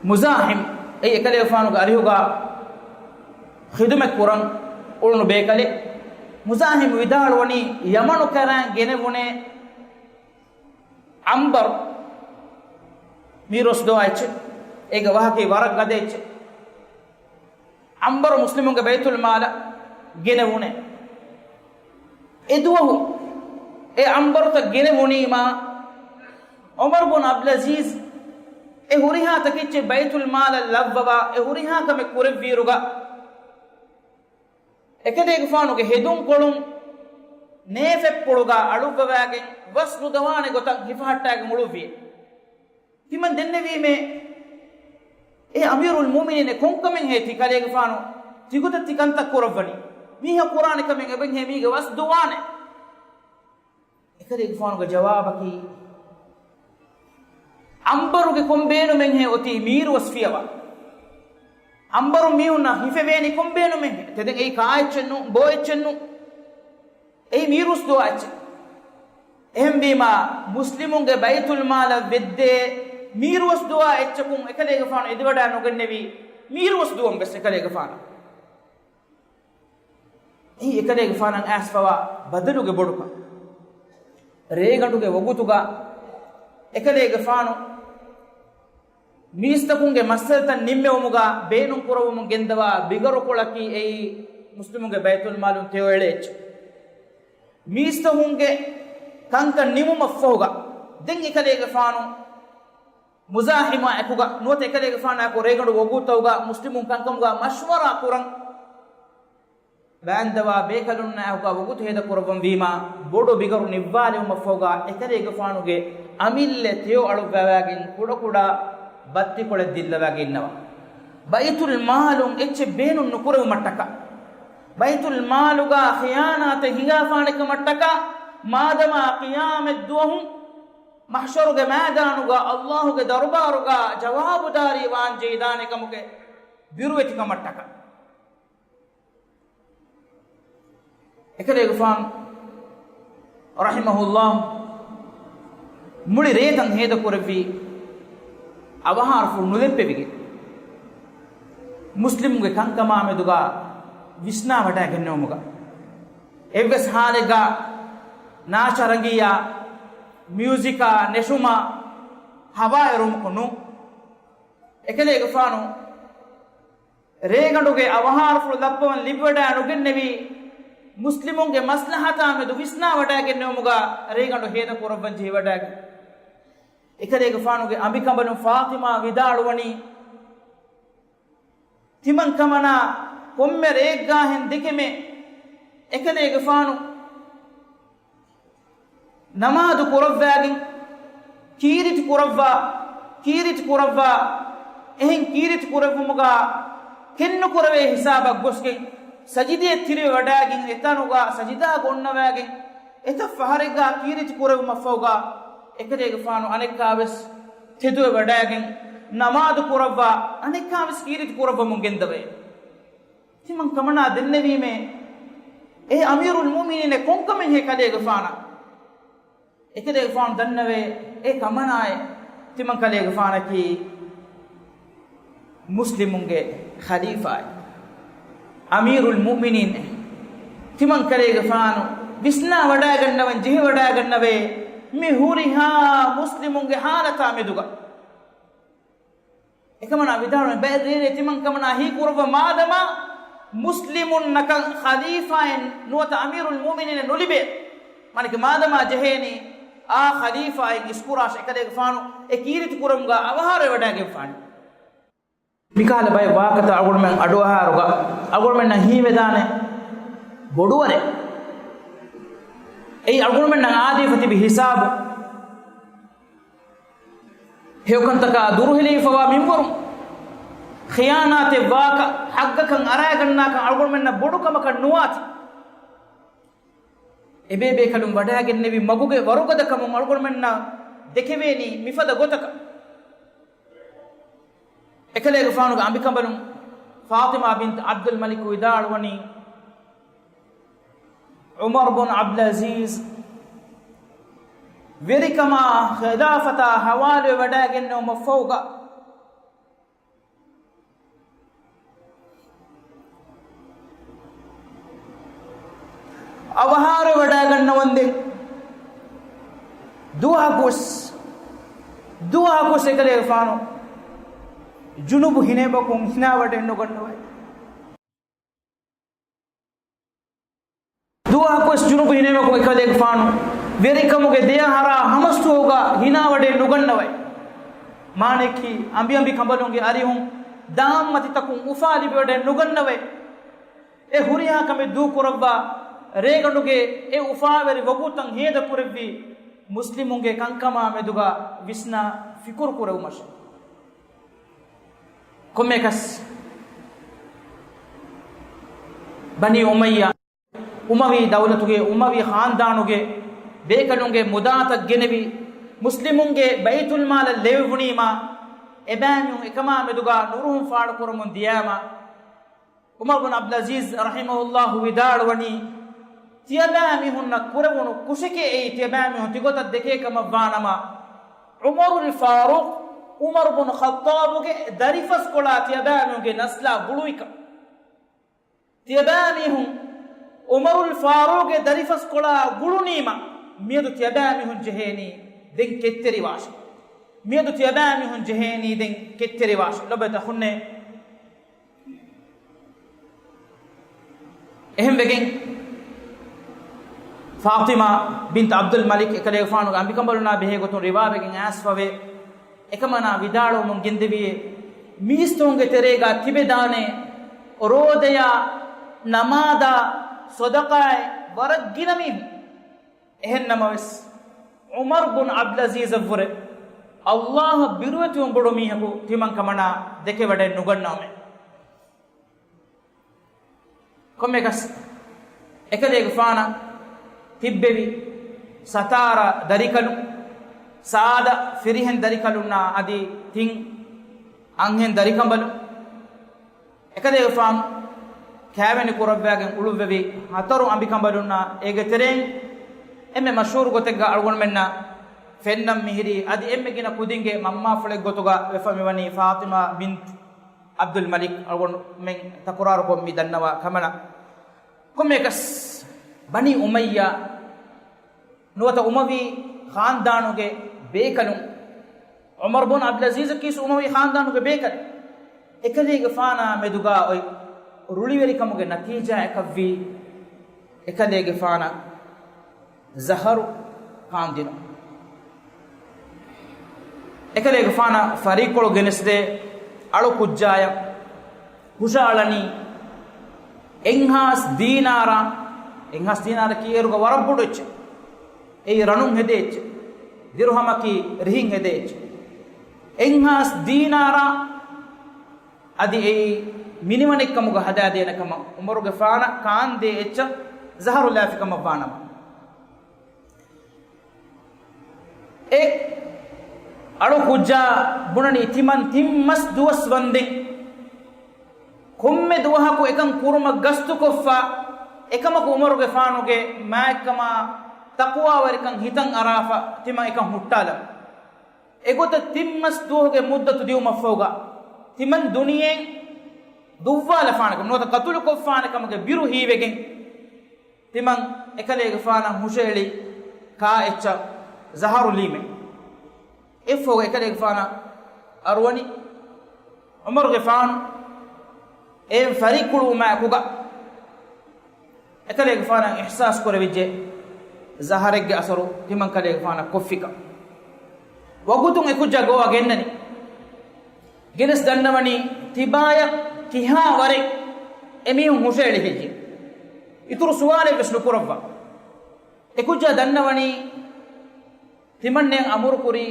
މުޒާހިމް އެއީ އެކަލޭގެފާނުގެ އަރިހުގަ ޚިދުމަތް ކުރަން އުޅުނު ބޭކަލެއް. މުޒާހިމް ވިދާޅުވަނީ ޔަމަނު ކަރަން ގެނެވުނޭ އަންބަރު މީރުވަސް ދުވާ އެއްޗެއް. އޭގެ ވާހަކައީ ވަރަށް ގަދަ އެއްޗެއް. އަންބަރު މުސްލިމުންގެ ބައިތުލް މާލަށް ގެނެވުނޭ. އެދުވަހު އެ އަންބަރުތައް ގެނެވުނީމާ، ޢުމަރު ބުން ޢަބްދުލްޢަޒީޒް އެ ހުރިހާ ތަކެއްޗެއް ބައިތުލް މާލަށް ލައްވަވާ އެ ހުރިހާ ކަމެއް ކުރެއްވިއިރުގަ، އެކަލޭގެފާނުގެ ހެދުންކޮޅުން ނޭފެއްޕުޅުގަ އަޅުއްވަވާގެން ވަސް ނުދަވާނެ ގޮތަށް ހިފަހައްޓާގެން އުޅުއްވި. ތިމަން ދެންނެވީމޭ، އޭ އަމީރުލް މުއުމިނީން، ކޮންކަމެއްހޭ ތި ކަލޭގެފާނު ތިގޮތަށް ތި ކަންތައް ކުރައްވަނީ؟ މީހާ ކުރާނެ ކަމެއް އެބައިންހޭ މީގެ ވަސް ދުވާނެ. އެކަލޭގެފާނުގެ ޖަވާބަކީ، އަންބަރުގެ ކޮން ބޭނުމެއްހޭ އޮތީ މީރުވަސް ފިޔަވާ؟ އަންބަރު މީހުންނަށް ހިފެވޭނީ ކޮން ބޭނުމެއްހޭ؟ ތެދެން އެއީ ކާ އެއްޗެއް ނޫން، ބޯ އެއްޗެއް ނޫން. އެއީ މީރުވަސް ދުވާ އެއްޗެއް. އެހެންވީމާ، މުސްލިމުންގެ ބައިތުލް މާލަށް ވެއްދޭ މީރުވަސް ދުވާ އެއްޗަކުން އެކަލޭގެފާނު އެދިވަޑައި ނުގެންނެވީ މީރުވަސް ދުވަން ވެސް އެކަލޭގެފާނަށް. އެއީ އެކަލޭގެފާނަށް އައިސްފަވާ ބަދަލުގެ ބޮޑުކަން. ރޭގަނޑުގެ ވަގުތުގަ އެކަލޭގެފާނު މީސްތަކުންގެ މައްސަލަތައް ނިންމެވުމުގަ ބޭނުން ކުރައްވަމުން ގެންދަވާ ބިގަރުކޮޅަކީ އެއީ މުސްލިމުންގެ ބައިތުލް މާލުން ތެޔޮއެޅޭ އެއްޗެއް. މީސްތަކުންގެ ކަންތައް ނިމުމަށްފަހުގަ ދެން އެކަލޭގެފާނު މުޒާހިމާ އެކުގަ ނުވަތަ އެކަލޭގެފާނާ އެކު ރޭގަނޑު ވަގުތުތަކުގަ މުސްލިމުން ކަންކަމުގަ މަޝްވަރާ ކުރަން ވާންދަވާ ބޭކަލުންނާ އެކުގަ ވަގުތު ހޭދަކުރައްވަން ވީމާ، ބޮޑު ބިގަރު ނިއްވާލެވުމަށްފަހުގަ އެކަލޭގެފާނުގެ އަމިއްލަ ތެޔޮ އަޅުއްވަވާގެން ކުޑަކުޑަ ބައްތިކޮޅެއް ދިއްލަވާގެން އިންނަވާ. ބައިތުލް މާލުން އެއްޗެއް ބޭނުން ނުކުރެވުމަށްޓަކާ، ބައިތުލް މާލުގަ ޚިޔާނާތެއް ހިނގާފާނެކަމަށްޓަކާ، މާދަމާ ޤިޔާމަތްދުވަހުން މަޙްޝަރުގެ މައިދާނުގަ ﷲ ގެ ދަރުބާރުގަ ޖަވާބުދާރީ ވާން ޖެހިދާނެ ކަމުގެ ބިރުވެތިކަމަށްޓަކާ. އެކަލޭގެފާނު ރަޙިމަހުﷲ މުޅި ރޭތައް ހޭދަކުރެއްވީ އަވަހާރަފުޅު ނުލެއްޕެވިގެން، މުސްލިމުންގެ ކަންކަމާ މެދުގަ ވިސްނާވަޑައިގެންނެވުމުގަ. އެއްވެސް ހާލެއްގަ ނާޝާ ރަނގީއާ، މިއުޒިކާ ނެށުމާ ހަވާއެރުމަކު ނޫން. އެކަލޭގެފާނު ރޭގަނޑުގެ އަވަހާރަފުޅު ލައްޕަވަން ލިބިވަޑައި ނުގެންނެވީ، މުސްލިމުންގެ މަސްލަހަތާ މެދު ވިސްނާވަޑައިގެންނެވުމުގަ ރޭގަނޑު ހޭދަކުރައްވަން ޖެހިވަޑައިގެން. އެކަލޭގެފާނުގެ އަނބިކަނބަލުން ފާޠިމާ ވިދާޅުވަނީ، ތިމަން ކަމަނާ ކޮންމެ ރެއެއްގާހެން ދެކެމެ އެކަލޭގެފާނު ނަމާދު ކުރައްވާގެން، ކީރިތި ކުރައްވާ، ކީރިތި ކުރައްވާ، އެހެން ކީރިތި ކުރެއްވުމުގަ ކެތްނުކުރެވޭ ހިސާބަށް ގޮސްގެން، ސަޖިދަޔަށް ތިރިވެވަޑައިގެން، އެތަނުގަ ސަޖިދާގަ އޮންނަވައިގެން، އެތައް ފަހަރެއްގަ ކީރިތި ކުރެއްވުމަށްފަހުގަ، އެކަލޭގެފާނު އަނެއްކާވެސް ތެދުވެވަޑައިގެން ނަމާދު ކުރައްވާ، އަނެއްކާވެސް ކީރިތި ކުރައްވަމުން ގެންދަވައޭ. ތިމަން ކަމަނާ ދެންނެވީމޭ، އޭ އަމީރުލް މުއުމިނީން، ކޮންކަމެއްހޭ ކަލޭގެފާނަށް؟ އެކަލޭގެފާނު ދަންނަވޭ، އޭ ކަމަނާއޭ، ތިމަން ކަލޭގެފާނަކީ މުސްލިމުންގެ ޚަލީފާއެއް، އަމީރުލް މުއުމިނީން. ތިމަން ކަލޭގެފާނު ވިސްނާ ވަޑައިގަންނަވަން ޖެހިވަޑައިގަންނަވޭ، މި ހުރިހާ މުސްލިމުންގެ ހާލަތާ މެދުގަ. އެކަމަނާ ވިދާޅުވެ ބައެއް ރޭރޭ ތިމަން ކަމަނާ ހީކުރައްވަ، މާދަމާ މުސްލިމުންނަކަށް ޚަލީފާއެއް ނުވަތަ އަމީރުލް މުއުމިނީނެއް ނުލިބޭ، މާނައަކީ މާދަމާ ޖެހޭނީ އާ ޚަލީފާއެއް އިސްކުރާށޭ، އެކަލޭގެފާނު އެ ކީރިތި ކުރުމުގަ އަވަހާރަވެވަޑައިގެންފާނެ. މިކަހަލަ ބައެއް ވާހަކަތައް އަޅުގަނޑުމެން އަޑުއަހާރުގަ އަޅުގަނޑުމެންނަށް ހީވެދާނެ ބޮޑުވަރެއް. އެއީ އަޅުގަނޑުމެންނަށް އާދީފަ ތިބި ހިސާބު. ހެޔޮކަންތަކާ ދުރުހެލިފަވާ މިންވަރު، ޚިޔާނާތެއް ވާކަށް، ޙައްޤަކަށް އަރާގަންނާކަށް އަޅުގަނޑުމެންނަށް ބޮޑު ކަމަކަށް ނުވާތީ. އެބޭބޭކަލުން ވަޑައިގެންނެވި މަގުގެ ވަރުގަދަކަމުން އަޅުގަނޑުމެންނަށް ދެކެވޭނީ މިފަދަ ގޮތަކަށް. އެކަލޭގެފާނުގެ އަނބިކަނބަލުން ފާޠިމާ ބިންތު ޢަބްދުލް މަލިކު ވިދާޅުވަނީ، ޢުމަރު ބުން ޢަބްދުލް ޢަޒީޒް ވެރިކަމާ ޚިލާފަތާ ޙަވާލުވެވަޑައިގެންނެވުމަށްފަހުގަ، އަވަހާރަވެވަޑައިގަންނަވަންދެން ދުވަހަކުވެސް، ދުވަހަކުވެސް އެކަލޭގެފާނު ޖުނުބު ހިނޭމަކުން ހިނާވަޑައެއް ނުގަންނަވައި. ދުވަހަކުވެސް ޖުނުބު ހިނޭމަކުން އެކަލޭގެފާނު ވެރިކަމުގެ ދެ އަހަރާ ހަމަސްތުހުގަ ހިނާވަޑައެއް ނުގަންނަވައި. މާނައަކީ އަނބިއަނބި ކަނބަލުންގެ އަރިހުން ދާންމަތިތަކުން އުފާ ލިބިވަޑައެއް ނުގަންނަވައި. އެ ހުރިހާ ކަމެއް ދޫކުރައްވާ، ރޭގަނޑުގެ އެ އުފާވެރި ވަގުތުތައް ހޭދަކުރެއްވީ، މުސްލިމުންގެ ކަންކަމާ މެދުގަ ވިސްނާ ފިކުރު ކުރެވުމަށެވެ. ކޮންމެއަކަސް ބަނީ އުމައްޔާ، އުމަވީ ދައުލަތުގެ، އުމަވީ ޚާންދާނުގެ ބޭކަލުންގެ މުދާތައް ގެނެވި، މުސްލިމުންގެ ބައިތުލްމާލަށް ލެވެވުނީމާ، އެބައިމީހުން އެކަމާ މެދުގަ ނުރުހުން ފާޅުކުރަމުން ދިޔާމާ، ޢުމަރު ބުން ޢަބްދުލް ޢަޒީޒް ރަޙިމަހުﷲ ވިދާޅުވަނީ، ތިޔަބައިމީހުންނަށް ކުރެވުނު ކުށެކޭ އެއީ، ތިޔަބައިމީހުން ތިގޮތަށް ދެކޭ ކަމަށްވާނަމަ، ޢުމަރުލް ފާރޫޤް، ޢުމަރު ބުން ޚައްޠާބުގެ ދަރިފަސްކޮޅާ ތިޔަބައިމީހުންގެ ނަސްލާ ގުޅުވިކަން. ތިޔަބައިމީހުން ޢުމަރުލް ފާރޫޤްގެ ދަރިފަސްކޮޅާ ގުޅުނީމަ، މިއަދު ތިޔަބައިމީހުން ޖެހޭނީ ދެން ކެތްތެރިވާށޭ. މިއަދު ތިޔަބައިމީހުން ޖެހޭނީ ދެން ކެތްތެރިވާށޭ. ލޮބުވެތި އަޚުންނޭ، އެހެންވެގެން، ފާޠިމާ ބިންތު ޢަބްދުލް މަލިކް އެކަލޭގެފާނުގެ އަނބިކަނބަލުންނާ ބެހޭ ގޮތުން ރިވާވެގެން އައިސްފަވޭ. އެކަމަނާ ވިދާޅުވަމުން ގެންދެވިއޭ، މީސްތަކުންގެ ތެރޭގަ ތިބެދާނެ ރޯދަޔާ، ނަމާދާ، ޞަދަޤާއެއް ވަރަށް ގިނަ މީހުން. އެހެންނަމަވެސް، ޢުމަރު ބުން ޢަބްދުލް ޢަޒީޒަށްވުރެ ﷲ އަށް ބިރުވެތިވުން ބޮޑު މީހަކު ތިމަން ކަމަނާ ދެކެވަޑައެއް ނުގަންނަވަމޭ. ކޮންމެއަކަސް އެކަލޭގެފާނަށް ތިއްބެވި ސަތާރަ ދަރިކަލުން، ސާދަ ފިރިހެން ދަރިކަލުންނާ އަދި ތިން އަންހެން ދަރިކަނބަލުން އެކަލޭގެފާނު ކާވެނި ކުރައްވާގެން އުޅުއްވެވި ހަތަރު އަނބިކަނބަލުންނާ އޭގެ ތެރެއިން އެންމެ މަޝްހޫރު ގޮތެއްގަ އަޅުގަނޑުމެންނަށް ފެންނަން މިހިރީ އަދި އެންމެ ގިނަ ކުދިންގެ މަންމާފުޅެއް ގޮތުގަ ވެފަ މިވަނީ ފާޠިމާ ބިންތު ޢަބްދުލް މަލިކް. އަޅުގަނޑުމެން ތަކުރާރުކޮށް މި ދަންނަވާ ކަމަނަ. ކޮންމެއަކަސް ބަނީ އުމައްޔާ ނުވަތަ އުމަވީ ޚާންދާނުގެ ބޭކަލުން، ޢުމަރު ބުން ޢަބްދުލް ޢަޒީޒަކީސް އުމަވީ ޚާންދާނުގެ ބޭކަލެއް. އެކަލޭގެފާނާ މެދުގާ އޮތް ރުޅިވެރިކަމުގެ ނަތީޖާއަކަށްވީ އެކަލޭގެފާނަށް ޒަހަރު ކާންދިނުން. އެކަލޭގެފާނަށް ފަރީއްކޮޅު ގެނެސްދޭ އަޅު ކުއްޖާޔަށް ހުށައަޅަނީ އެއްހާސް ދީނާރާ، އެއްހާސް ދީނާރަކީ އޭރުގަ ވަރަށް ބޮޑު އެއްޗެއް. އެއީ ރަނުން ހެދޭ އެއްޗެއް. ދިރުހަމަކީ ރިހިން ހެދޭ އެއްޗެއް. އެއްހާސް ދީނާރާ އަދި އެއީ މިނިވަނެއްކަމުގަ ހަދާދޭނެ ކަމަށް ޢުމަރުގެފާނަށް ކާންދޭ އެއްޗަށް ޒަހަރު ލާފިކަމަށްވާނަމަ، އެ އަޅު ކުއްޖާ ބުނަނީ ތިމަން ތިން މަސް ދުވަސް ވަންދެން ކޮންމެ ދުވަހަކު އެކަން ކުރުމަށް ގަސްތުކޮށްފަ، އެކަމަކު ޢުމަރުގެފާނުގެ މާތްކަމާ ތަޤްވާވެރިކަން ހިތަށް އަރާފަ ތިމަން އެކަން ހުއްޓާލަން. އެގޮތަށް ތިން މަސް ދުވަހުގެ މުއްދަތު ދިއުމަށްފަހުގަ ތިމަން ދުނިޔެއިން ދުއްވާލަފާނެކަމަށް ނުވަތަ ޤަތުލުކޮށްފާނެކަމުގެ ބިރު ހީވެގެން ތިމަން އެކަލޭގެފާނަށް ހުށައެޅި ކާ އެއްޗަށް ޒަހަރު ލީމެ. އެއަށްފަހު އެކަލޭގެފާނަށް އަރުވަނީ ޢުމަރުގެފާނު އެ ފަރީއްކުޅުވުމާއެކުގަ އެކަލޭގެފާނަށް އިޙްސާސް ކުރެވިއްޖެ ޒަހަރެއްގެ އަސަރު ތިމަން ކަލޭގެފާނަށް ކޮށްފިކަން. ވަގުތުން އެކުއްޖާ ގޮވާ ގެންނަނީ. ގެނެސް ދަންނަވަނީ ތިބާޔަށް ކިހާ ވަރެއް އެމީހުން ހުށައެޅި ހެއްޔެވެ؟ އިތުރު ސުވާލެއް ވެސް ނުކުރައްވާ. އެކުއްޖާ ދަންނަވަނީ ތިމަންނޭ އަމުރުކުރީ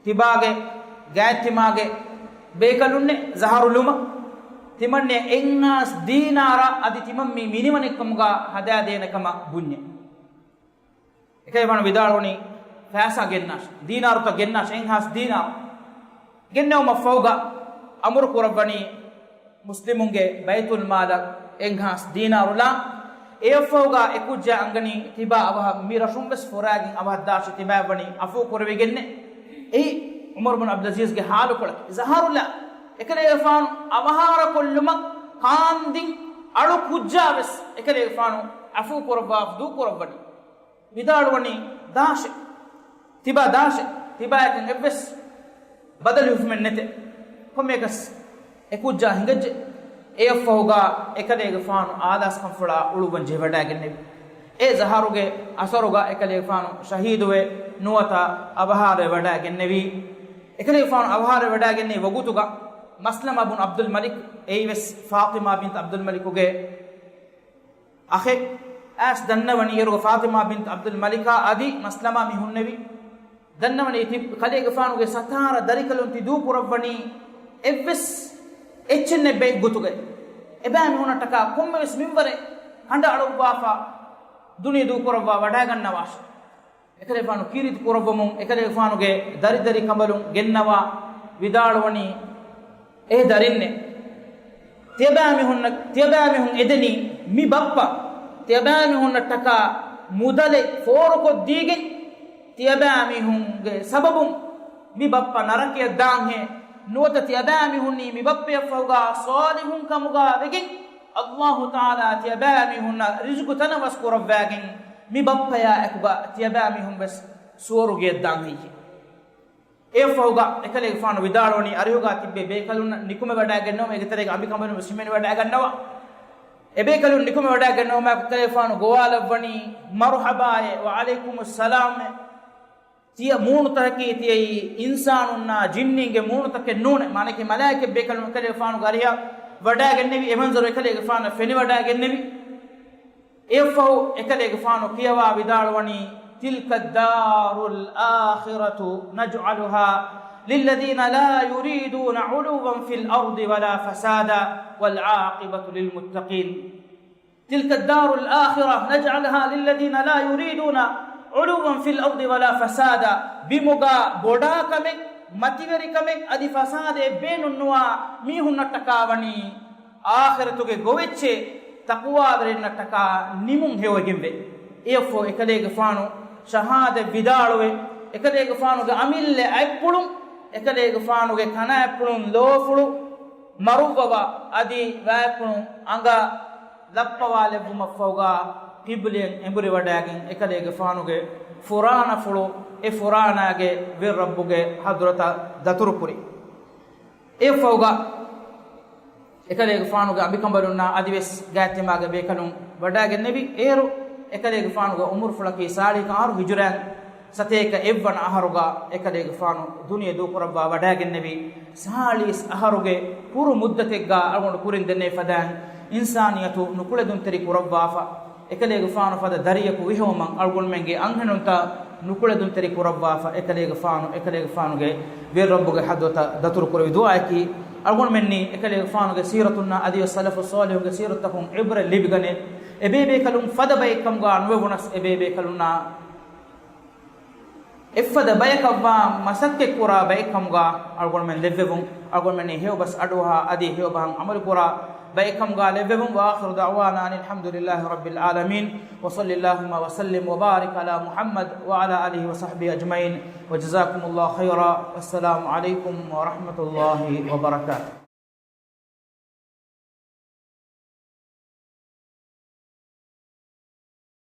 ތިބާގެ ގާތްތިމާގެ ބޭކަލުންނެ ޒަހަރު ލުމަށް. ތިމަންނޭ އެއްހާސް ދީނާރާ އަދި ތިމަން މި މިނިވަނެއްކަމުގަ ހަދާދޭނެ ކަމަށް ބުންޏެ. އެކަލޭގެފާނު ވިދާޅުވަނީ ފައިސާ ގެންނާށި، ދީނާރުތައް ގެންނާށި، އެއްހާސް ދީނާރު. ގެންނެވުމަށްފަހުގަ އަމުރު ކުރައްވަނީ މުސްލިމުންގެ ބައިތުލްމާލަށް އެއްހާސް ދީނާރު ލާން. އެއަށްފަހުގަ އެކުއްޖާ އަންގަނީ ތިބާ އަވަހަށް މި ރަށުން ވެސް ފުރާގެން އަވަހަށް ދާށި ތިބާއަށްވަނީ އަފޫ ކުރެވިގެންނެ. އެއީ ޢުމަރު ބުން ޢަބްދުލް ޢަޒީޒްގެ ޙާލުކޮޅަކީ. ޒަހަރު ލާ އެކަލޭގެފާނު އަވަހާރަކޮށްލުމަށް ކާންދިން އަޅު ކުއްޖާ ވެސް އެކަލޭގެފާނު އަފޫ ކުރައްވާ ދޫކުރައްވަނީ. ވިދާޅުވަނީ ދާށޭ. ތިބާ ދާށޭ. ތިބާޔަކަށް އެއްވެސް ބަދަލު ހިފުމެއް ނެތޭ. ކޮންމެއަކަސް އެކުއްޖާ ހިނގައްޖެ. އެއަށްފަހުގަ އެކަލޭގެފާނު އާލާސްކަންފުޅާ އުޅުއްވަން ޖެހިވަޑައިގެންނެވި. އެ ޒަހަރުގެ އަސަރުގަ އެކަލޭގެފާނު ޝަހީދުވެ ނުވަތަ އަވަހާރަވެވަޑައިގެންނެވީ. އެކަލޭގެފާނު އަވަހާރަވެވަޑައިގެންނެވި ވަގުތުގަ މަސްލަމާ ބުން ޢަބްދުލް މަލިކް އެއީވެސް ފާޠިމާ ބިންތު ޢަބްދުލް މަލިކުގެ އަޚެއް އައިސް ދަންނަވަނީ އޭރުގަ ފާޠިމާ ބިންތު ޢަބްދުލް މަލިކާ އަދި މަސްލަމާ މި ހުންނެވި. ދަންނަވަނީ ތި ކަލޭގެފާނުގެ ސަތާރަ ދަރިކަލުން ތި ދޫކުރައްވަނީ އެއްވެސް އެއްޗެއް ނެތް ބައެއްގޮތުގައި. އެބައިމީހުނަށްޓަކާ ކޮންމެވެސް މިންވަރެއް ކަނޑައަޅުއްވާފަ ދުނިޔެ ދޫކުރައްވާ ވަޑައިގަންނަވާށި. އެކަލޭގެފާނު ކީރިތި ކުރައްވަމުން އެކަލޭގެފާނުގެ ދަރިދަރި ކަނބަލުން ގެންނަވާ ވިދާޅުވަނީ، އޭ ދަރިންނޭ! ތިޔަބައިމީހުންނަށް، ތިޔަބައިމީހުން އެދެނީ މި ބައްޕަ ތިޔަބައިމީހުންނަށްޓަކާ މުދަލެއް ފޯރުކޮށްދީގެން، ތިޔަބައިމީހުންގެ ސަބަބުން މި ބައްޕަ ނަރަކަޔަށް ދާންހޭ. ނުވަތަ ތިޔަބައިމީހުންނީ މި ބައްޕަޔަށްފަހުގާ ޞާލިޙުން ކަމުގާ ވެގެން، ﷲ ތަޢާލާ ތިޔަބައިމީހުންނަށް ރިޒްޤު ތަނަވަސް ކުރައްވާގެން، މި ބައްޕަޔާ އެކުގަ ތިޔަބައިމީހުން ވެސް ސުވަރުގެޔަށް ދާން ހެއްޔޭ؟ އެއަށްފަހުގަ އެކަލޭގެފާނު ވިދާޅުވަނީ، އަރިހުގަ ތިއްބެވި ބޭކަލުންނަށް ނިކުމެވަޑައިގެންނެވުމަށް އޭގެ ތެރޭގަ އަނބިކަނބަލުން ވެސް ހިމެނިވަޑައިގަންނަވާ. އެބޭކަލުން ނިކުމެވަޑައިގެންނެވުމާއެކު އެކަލޭގެފާނު ގޮވާލައްވަނީ، މަރުޙަބާއޭ، ވަޢަލައިކުމުއްސަލާމޭ. ތިޔަ މޫނުތަކަކީ ތިޔައީ އިންސާނުންނާ ޖިންނީންގެ މޫނުތަކެއް ނޫނޭ. މާނައަކީ މަލާއިކަތް ބޭކަލުން އެކަލޭގެފާނުގެ އަރިހަށް ވަޑައިގެންނެވި، އެ މަންޒަރު އެކަލޭގެފާނަށް ފެނިވަޑައިގެންނެވި. އެއަށްފަހު އެކަލޭގެފާނު ކިޔަވާ ވިދާޅުވަނީ، تلك الدار الآخرة نجعلها للذين لا يريدون علوا في الأرض ولا فسادا والعاقبة للمتقين. تلك الدار الآخرة نجعلها للذين لا يريدون عُلُوًّا فِي الْأَرْضِ وَلَا فَسَادًا، ބިމުގަ ބޮޑާކަމެއް، މަތިވެރިކަމެއް އަދި ފަސާދައެއް ބޭނުންނުވާ މީހުންނަށްޓަކާ ވަނީ އާޚިރަތުގެ ގޮވެއްޗެއް ތަޤްވާވެރިންނަށްޓަކާ ނިމުން ހެޔޮވެގެންވޭ. އެއަށްފަހު އެކަލޭގެފާނު ޝަހާދަތް ވިދާޅުވެ، އެކަލޭގެފާނުގެ އަމިއްލަ އަތްޕުޅުން އެކަލޭގެފާނުގެ ކަނާތްޕުޅުން ލޯފުޅު މަރުއްވަވާ އަދި ވާތްޕުޅުން އަނގަ ލައްޕަވާލެއްވުމަށްފަހުގަ ޤިބްލައަށް އެނބުރިވަޑައިގެން އެކަލޭގެފާނުގެ ފުރާނަފުޅު އެ ފުރާނާގެ ވެރި ރައްބުގެ ޙަޟްރަތަށް ދަތުރުކުރި. އެއަށްފަހުގަ އެކަލޭގެފާނުގެ އަނބިކަނބަލުންނާ އަދިވެސް ގާތްތިމާގެ ބޭކަލުން ވަޑައިގެންނެވި. އޭރު އެކަލޭގެފާނުގެ އުމުރުފުޅަކީ ސާޅީހަކަށް އަހަރު ހިޖުރައިން ސަތޭކަ އެއްވަނަ އަހަރުގަ އެކަލޭގެފާނު ދުނިޔެ ދޫކުރައްވާ ވަޑައިގެންނެވި. ސާޅީސް އަހަރުގެ ކުރު މުއްދަތެއްގަ އަޅުގަނޑު ކުރިން ދެންނެވި ފަދައިން އިންސާނިއްޔަތު ނުކުޅެދުންތެރި ކުރައްވާފަ، އެކަލޭގެފާނު ފަދަ ދަރިޔަކު ވިހެއުމަށް އަޅުގަނޑުމެންގެ އަންހެނުންތައް ނުކުޅެދުންތެރި ކުރައްވާފަ، އެކަލޭގެފާނު އެކަލޭގެފާނުގެ ވެރި ރައްބުގެ ޙަޟްރަތަށް ދަތުރުކުރެވި ދުޢާއަކީ، އަޅުގަނޑުމެންނީ އެކަލޭގެފާނުގެ ސީރަތުންނާ އަދިވެސް ސަލަފު ޞާލިޙުންގެ ސީރަތަކުން ޢިބްރަތް ލިބިގަނެ، އެބޭބޭކަލުން ފަދަ ބައެއްކަމުގަ ނުވެވުނަސް، އެބޭބޭކަލުންނާ އެއްފަދަ ބަޔަކަށްވާ މަސައްކަތްކުރާ ބައެއްކަމުގަ އަޅުގަނޑުމެން ލެއްވެވުން. އަޅުގަނޑުމެންނީ ހެޔޮބަސް އަޑުއަހާ އަދި ހެޔޮބަހަށް ޢަމަލުކުރާ ބައެއްކަމުގަ ލެއްވެވުން. وآخر دعوانا أن الحمد لله رب العالمين، وصل اللهم وسلم وبارك على محمد وعلى آله وصحبه أجمعين، وجزاكم الله خيرا، والسلام عليكم ورحمة الله وبركاته.